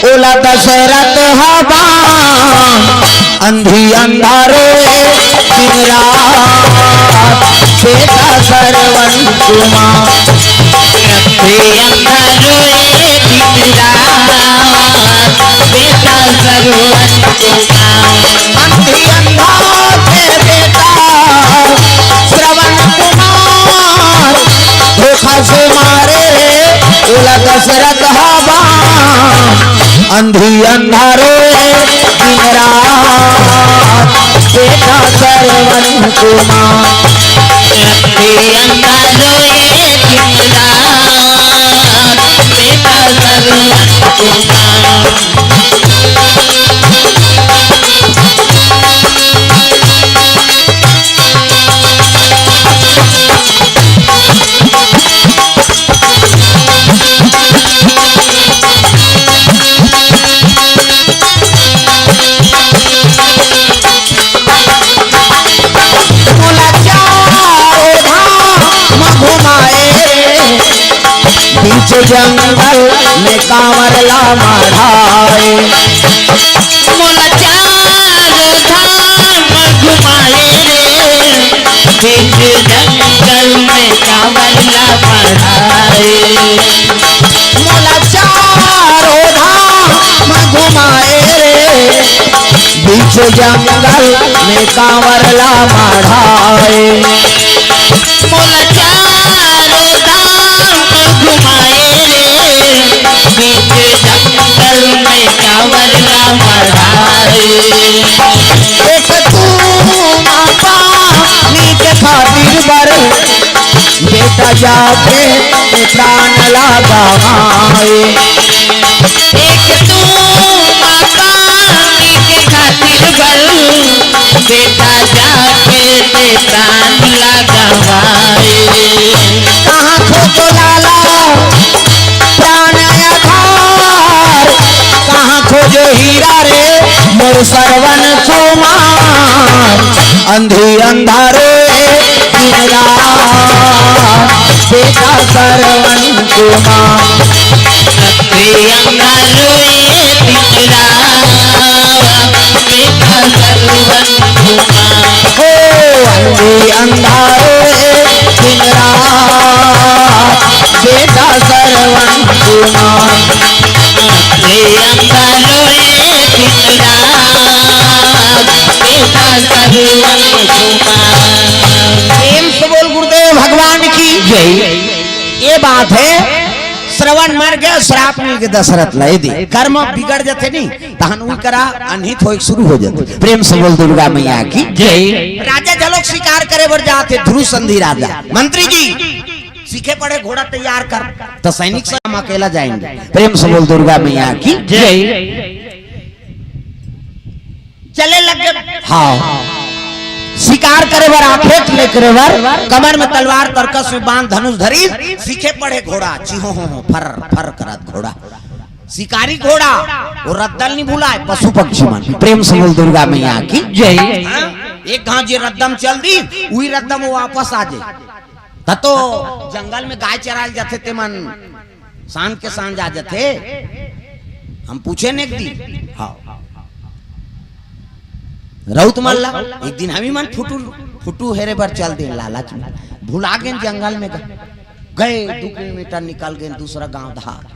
ओला दशरथ हवा। अंधी अंधा रोए दिन रात, बेटा श्रवण कुमार। अंधी अंधा रोए दिन रात, बेटा श्रवण कुमार। अंधी अंधा के बेटा श्रवण कुमार, धोखा से मारे रे, ओला दशरथ हवा। अंधी अंधा रोए दिन रात, बेटा श्रवण कुमार। अंधी अंधा रोए दिन रात, बेटा श्रवण कुमार। मोला चारों धाम घुमाए रे, बीच जंगल में कांवर ला मढ़ाए। मोला चारों धाम घुमाए रे, बीच जंगल में कांवर ला मढ़ाए। मोला चारों धाम घुमाए रे, बीच जंगल में कांवर ला मढ़ाए। मोला चारों धाम घुमाए रे, बीच जंगल में कांवर ला मढ़ाए। एक तू माता नी के खातिर बर, बेटा जाके प्राण ला गवाए। एक तू माता नी के खातिर बर, बेटा जाके ते प्राण ला गवाए। कहाँ खोजो लाला प्राण आधार, कहाँ खोजो हीरा रे मोर श्रवण कुमार। अंधी अंधा रोए दिन रात, बेटा श्रवण कुमार। अंधी अंधा रोए दिन रात, बेटा श्रवण कुमार। हो अंधी अंधा रोए दिन रात, बेटा श्रवण कुमार। अंधी अंधा रोए दिन रात, बेटा श्रवण कुमार। प्रेम से बोल गुरुदेव भगवान की जय। ये बात है, श्रवण मर गया, श्राप मिल गया दशरथ ला। ये दे, कर्म बिगड़ जाते नहीं, तहन उही करा अनहित होए शुरू हो जाते। प्रेम से बोल दुर्गा मैया की जय। राजा झलोक शिकार करे बर जाते, ध्रुव संधि राजा। मंत्री जी, सीखे पड़े घोड़ा तैयार कर, तो सैनिक से हम अकेला जाएंगे। प्रेम से बोल दुर्गा मैया की जय। चले लग गए। हाँ, शिकार करे बर आखेट ले करे बर, कमर में तलवार तरकस में बांध धनुष धरी, सीखे पड़े घोड़ा, चिहो हो हो, फर फर करत घोड़ा, शिकारी घोड़ा, वो रद्दल नहीं भुलाए, पशु पक्षी मन। प्रेम से बोल दुर्गा मैया की जय। हाँ? एक घांव जे रद्दम चल दी, वही रद्दम वो वापस आ जाए। त तो जंगल में गाय चरायल जाथे ते मन सांझ के सांझ आ जाथे। हम पूछे ने एक दिन, हाँ, रउत मन ला, एक दिन हम ही मन फुटू, फुटू हेरे बर चल देन लालच में, भुला गेन जंगल में ग-, गए दू किलोमीटर निकल गेन दूसरा गांव धार।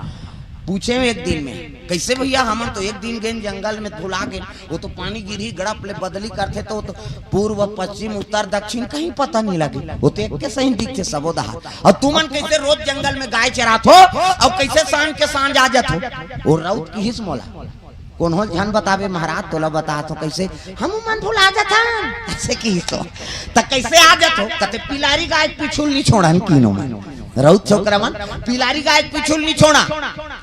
पूछे में एक दिन में, "कैसे भैया, हमन तो एक दिन गेन जंगल में भुला गेन, वो तो पानी गिरही गड़प ले बदली करथे तो, तो पूर्व पश्चिम उत्तर दक्षिण कहीं पता नहीं लगे, वो तो एक के सही दिखथे सबो धार, और तुमन कैसे रोज जंगल में गाय चरात हो और कैसे सांझ के सांझ आ जात हो?" वो रउत किहिस मोला, कोनो झन बतावे महाराज, तोला बतात हो कैसे, "हम मन भुला जाथन," ऐसे किहिस हो। "त कैसे आ जात हो?" कते, "पिलारी गाय के पिछुल नहीं छोड़न कीनो मन।" रउत छोकरा मन पिलारी गाय के पिछुल नहीं छोड़ा,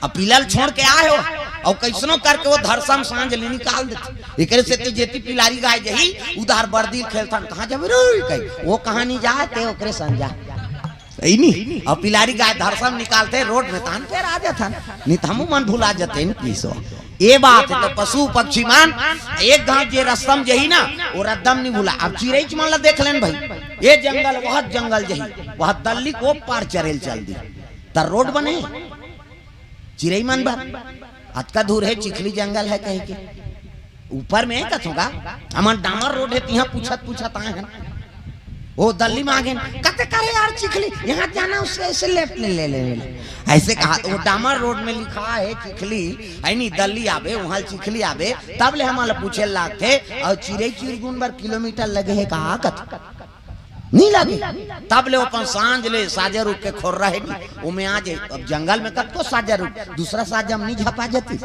अब पिलल छोड़ के आए हो, और कैसनो करके वो धरसम सांझ ले निकाल देथे। एकरे सेती जेती पिलारी गाय जही, उधार बरदी खेलथन, "कहाँ जाबे रे?" कही, "वो कहाँ नहीं जाए, ते ओकरे संग जा।" सही नहीं? अब पिलारी गाय धरसम निकालथे रोड में, तहन फेर आ जाथन, नहीं त हमू मन भुला जाते न किसो। ये बात है, तो पशु पक्षी मन एक घांव जे रस्तम जही ना, वो रद्दम नहीं भुला। अब चिरईच मन ला देख लेन भाई, ये जंगल, वह जंगल जही, वह दल्ली को पार चरेल चल दी, त रोड बने चिरई मन बर। अतका दूर है चिखली जंगल है कहीं के ऊपर में कथों का, हमन डामर रोड है, तिहां पूछत पूछत आए हैं। वो दल्ली में आ गए, कहते, "करे यार चिखली, यहाँ जाना, उससे ऐसे लेफ्ट ले ले ले ले।" ऐसे कहा तो वो डामर रोड में लिखा है चिखली, है नी, दल्ली आबे, वहां चिखली आबे, तब ले हमन ला पूछे लागथे, और चिरई चिरगुन बर किलोमीटर लगे है कहा कथ नहीं लगे। तब ले अपन सांझ ले साजा रुख के खोर रहे नी, ओमे आ जाए। अब जंगल में कतको साजा रुख, दूसरा साजा में नहीं झपा जाती,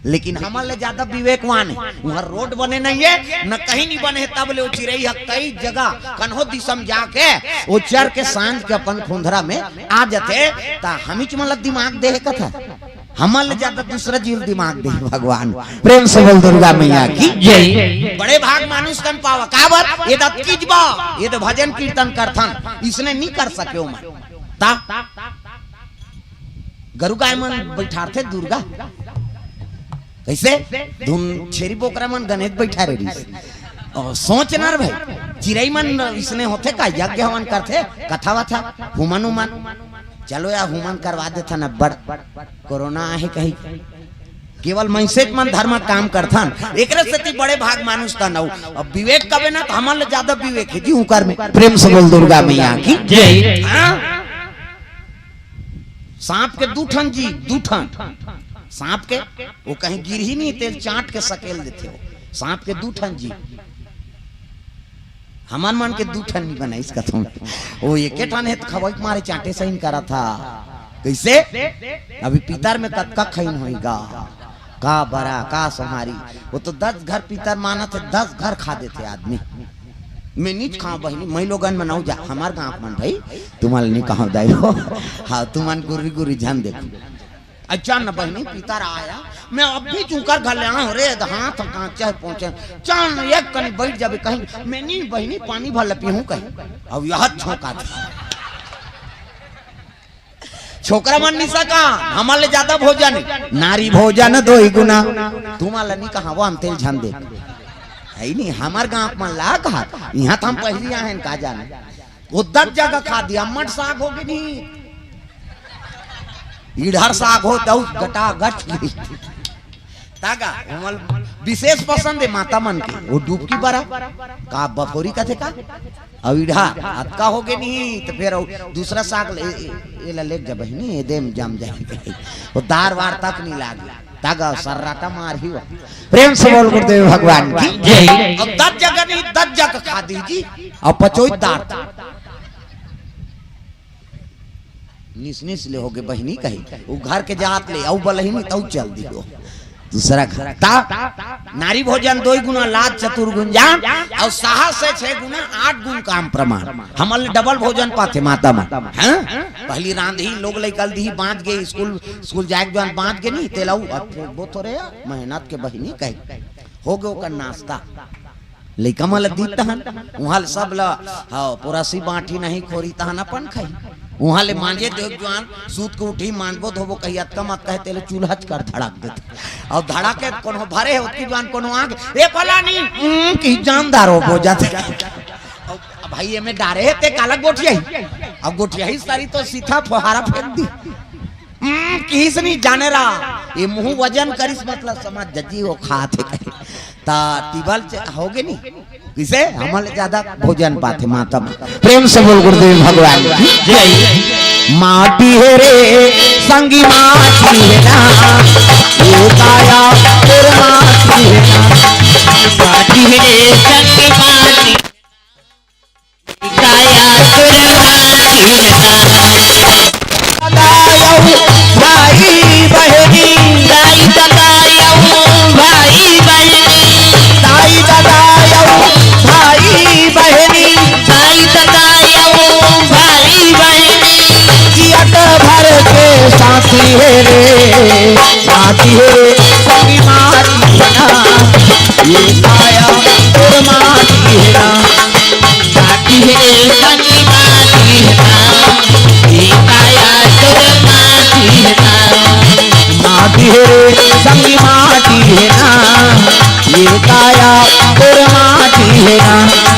लेकिन हमन ले ज्यादा विवेकवान है। वहां रोड बने नहीं है, न कहीं नहीं बने है, तब ले वो चिरई ह कई जगह कन्हो दिसम जाके वो चर के सांझ के अपन खोंधरा में आ जाथे। त हमीच मन ला दिमाग दे है कथा, हमन ले ज्यादा दूसरा जीव दिमाग दे भगवान। प्रेम से बोल दुर्गा मैया की जय। बड़े भाग मानुष कन पावा, काबर? ये दत कीजबा, ये तो भजन कीर्तन करथन, इसने नहीं कर सके मन। ता गरु गाय मन बैठारथे दुर्गा, कैसे? धुन छेरी बोकरा मन गणेश बैठा रे रिस। और सोच ना रे भाई, चिरई मन इसने होथे का, यज्ञ हवन करथे, कथा वथा, हुमन उमन। चलो यार, हुमन करवा देथन, अब्बड़ कोरोना आहे कही। केवल मैसेज मन धर्म काम करथन, एकरे सेती बड़े भाग मानुष तन अउ। अब विवेक कबे ना, त हमन ले ज्यादा विवेक है जी उकर में। प्रेम से बोल दुर्गा मैया की जय। हाँ? सांप के दू ठन जी, दू ठन सांप के, वो कहीं गिरही नहीं, तेल चाट के सकेल देथे हो। सांप के दू ठन जी, हमन मन के दू ठन नहीं बनाइस कथों। वो एके ठन है त खवई के मारे चाटे सही करा था। कैसे? अभी पितर में कतका खइन होई गा, का बरा, का सोहारी। वो तो दस घर पितर मानत है, दस घर खा देथे आदमी। मैं नीच खाओ बहिनी, मैं लोगन मनाऊ जा, हमार गांव मन भाई, तुमन नहीं कहो दाई हो। हाँ, तुमन गुर्री गुर्री झन देखो। अच्छा न बहिनी, पितर आया, मैं अब भी चूकर घर ले आऊं रे, हाथ कांचे पहुंचे, चान एक कनी बैठ जाबे कहीं, मैं नहीं बहिनी, पानी भर ले पीहूं कहीं। अब यह झोंका दे। छोकरा मन नहीं सका, हमन ले ज्यादा भोजन, नारी भोजन दोई गुना। तुमन ला नहीं कहा, वो हम तेल झन दे। है नहीं, हमार गांव मन ला कहा, यहाँ तो हम पहली आए हैं, का जाने। वो दस जगह खा दिया, अम्मट साग हो गई नहीं, इधर साग हो, दऊ गटा गट। तागा, हमल विशेष पसंद है माता मन के, वो डुबकी बरा, का बफोरी कथे का? अउ इधर अतका हो गए नहीं, तो फिर अउ दूसरा साग ले, ए-, एला लेके जा बहिनी, ये दे में जम जाए। वो दार वार तक नहीं लागे। तागा सर्राटा मार ही हुआ। प्रेम से बोल गुरुदेव भगवान की जय। अब दस जगह नहीं, दस जगह खा दीजी। अब पचोई दार। निस निस ले होगे बहिनी कही, वो घर के जात ले, अउ बलहिनी तउ चल दियो। दूसरा घर। ता नारी भोजन दोई गुना, लाज चतुर गुंजान, अउ साहस से छह गुना, आठ गुण काम प्रमाण। हमन ले डबल भोजन पाथे माता मन। हैं? पहली रांधही, लोग लइका ल दिही, बांच गे, स्कूल, स्कूल जाए के जवान बांच गे नहीं, तेला उ, अब वो थोरे मेहनत के बहिनी कही। हो गए ओकर नाश्ता। लइका मन ल दीत तहन, उहाँ ले सब ल, हाँ, पुरसी बाँटी नहीं खोरी तहन अपन खाई। उहाँ ले मांजे देव जुआन, सूत के उठी, मांजबो धोबो कही, अतका मत कहे, तेले चूल्हा च कर धड़क देथे। अउ धड़क के कोनो भरे हे, ओतकी जुआन कोनो आँख, "ए फलानी," उम, कि जानदार हो जाथे। अब भाई, एमे डारे हे, ते काला गोठियाही? अब गोठियाही सारी तो सीधा फोहारा फेंक दी। हम्म, किहिस नहीं जाने रा। ये मुंह वजन करिस, मतलब समझ जजी वो खात हे कहे। ता टिबल च-, होगे नहीं? किसे? हमन ले ज्यादा भोजन पाथे माता मन। प्रेम से बोल गुरुदेव भगवान की जय। माटी हे रे संगी माटी हे ना, ये काया तोर माटी हे ना। माटी हे रे संगी माटी, काया तोर माटी हे ना। दादा अउ भाई बहिनी, दाई दादा अउ भाई बहिनी, दाई दादा अउ भाई बहिनी, दाई दादा अउ भाई बहिनी, जियत भर के साथी हे रे, माटी हे रे, संगी माटी हे ना, ये काया तोर माटी हे ना। माटी हे रे संगी माटी हे ना, ये काया तोर माटी हे ना। माटी हे रे संगी माटी हे ना, ये काया तोर माटी हे ना।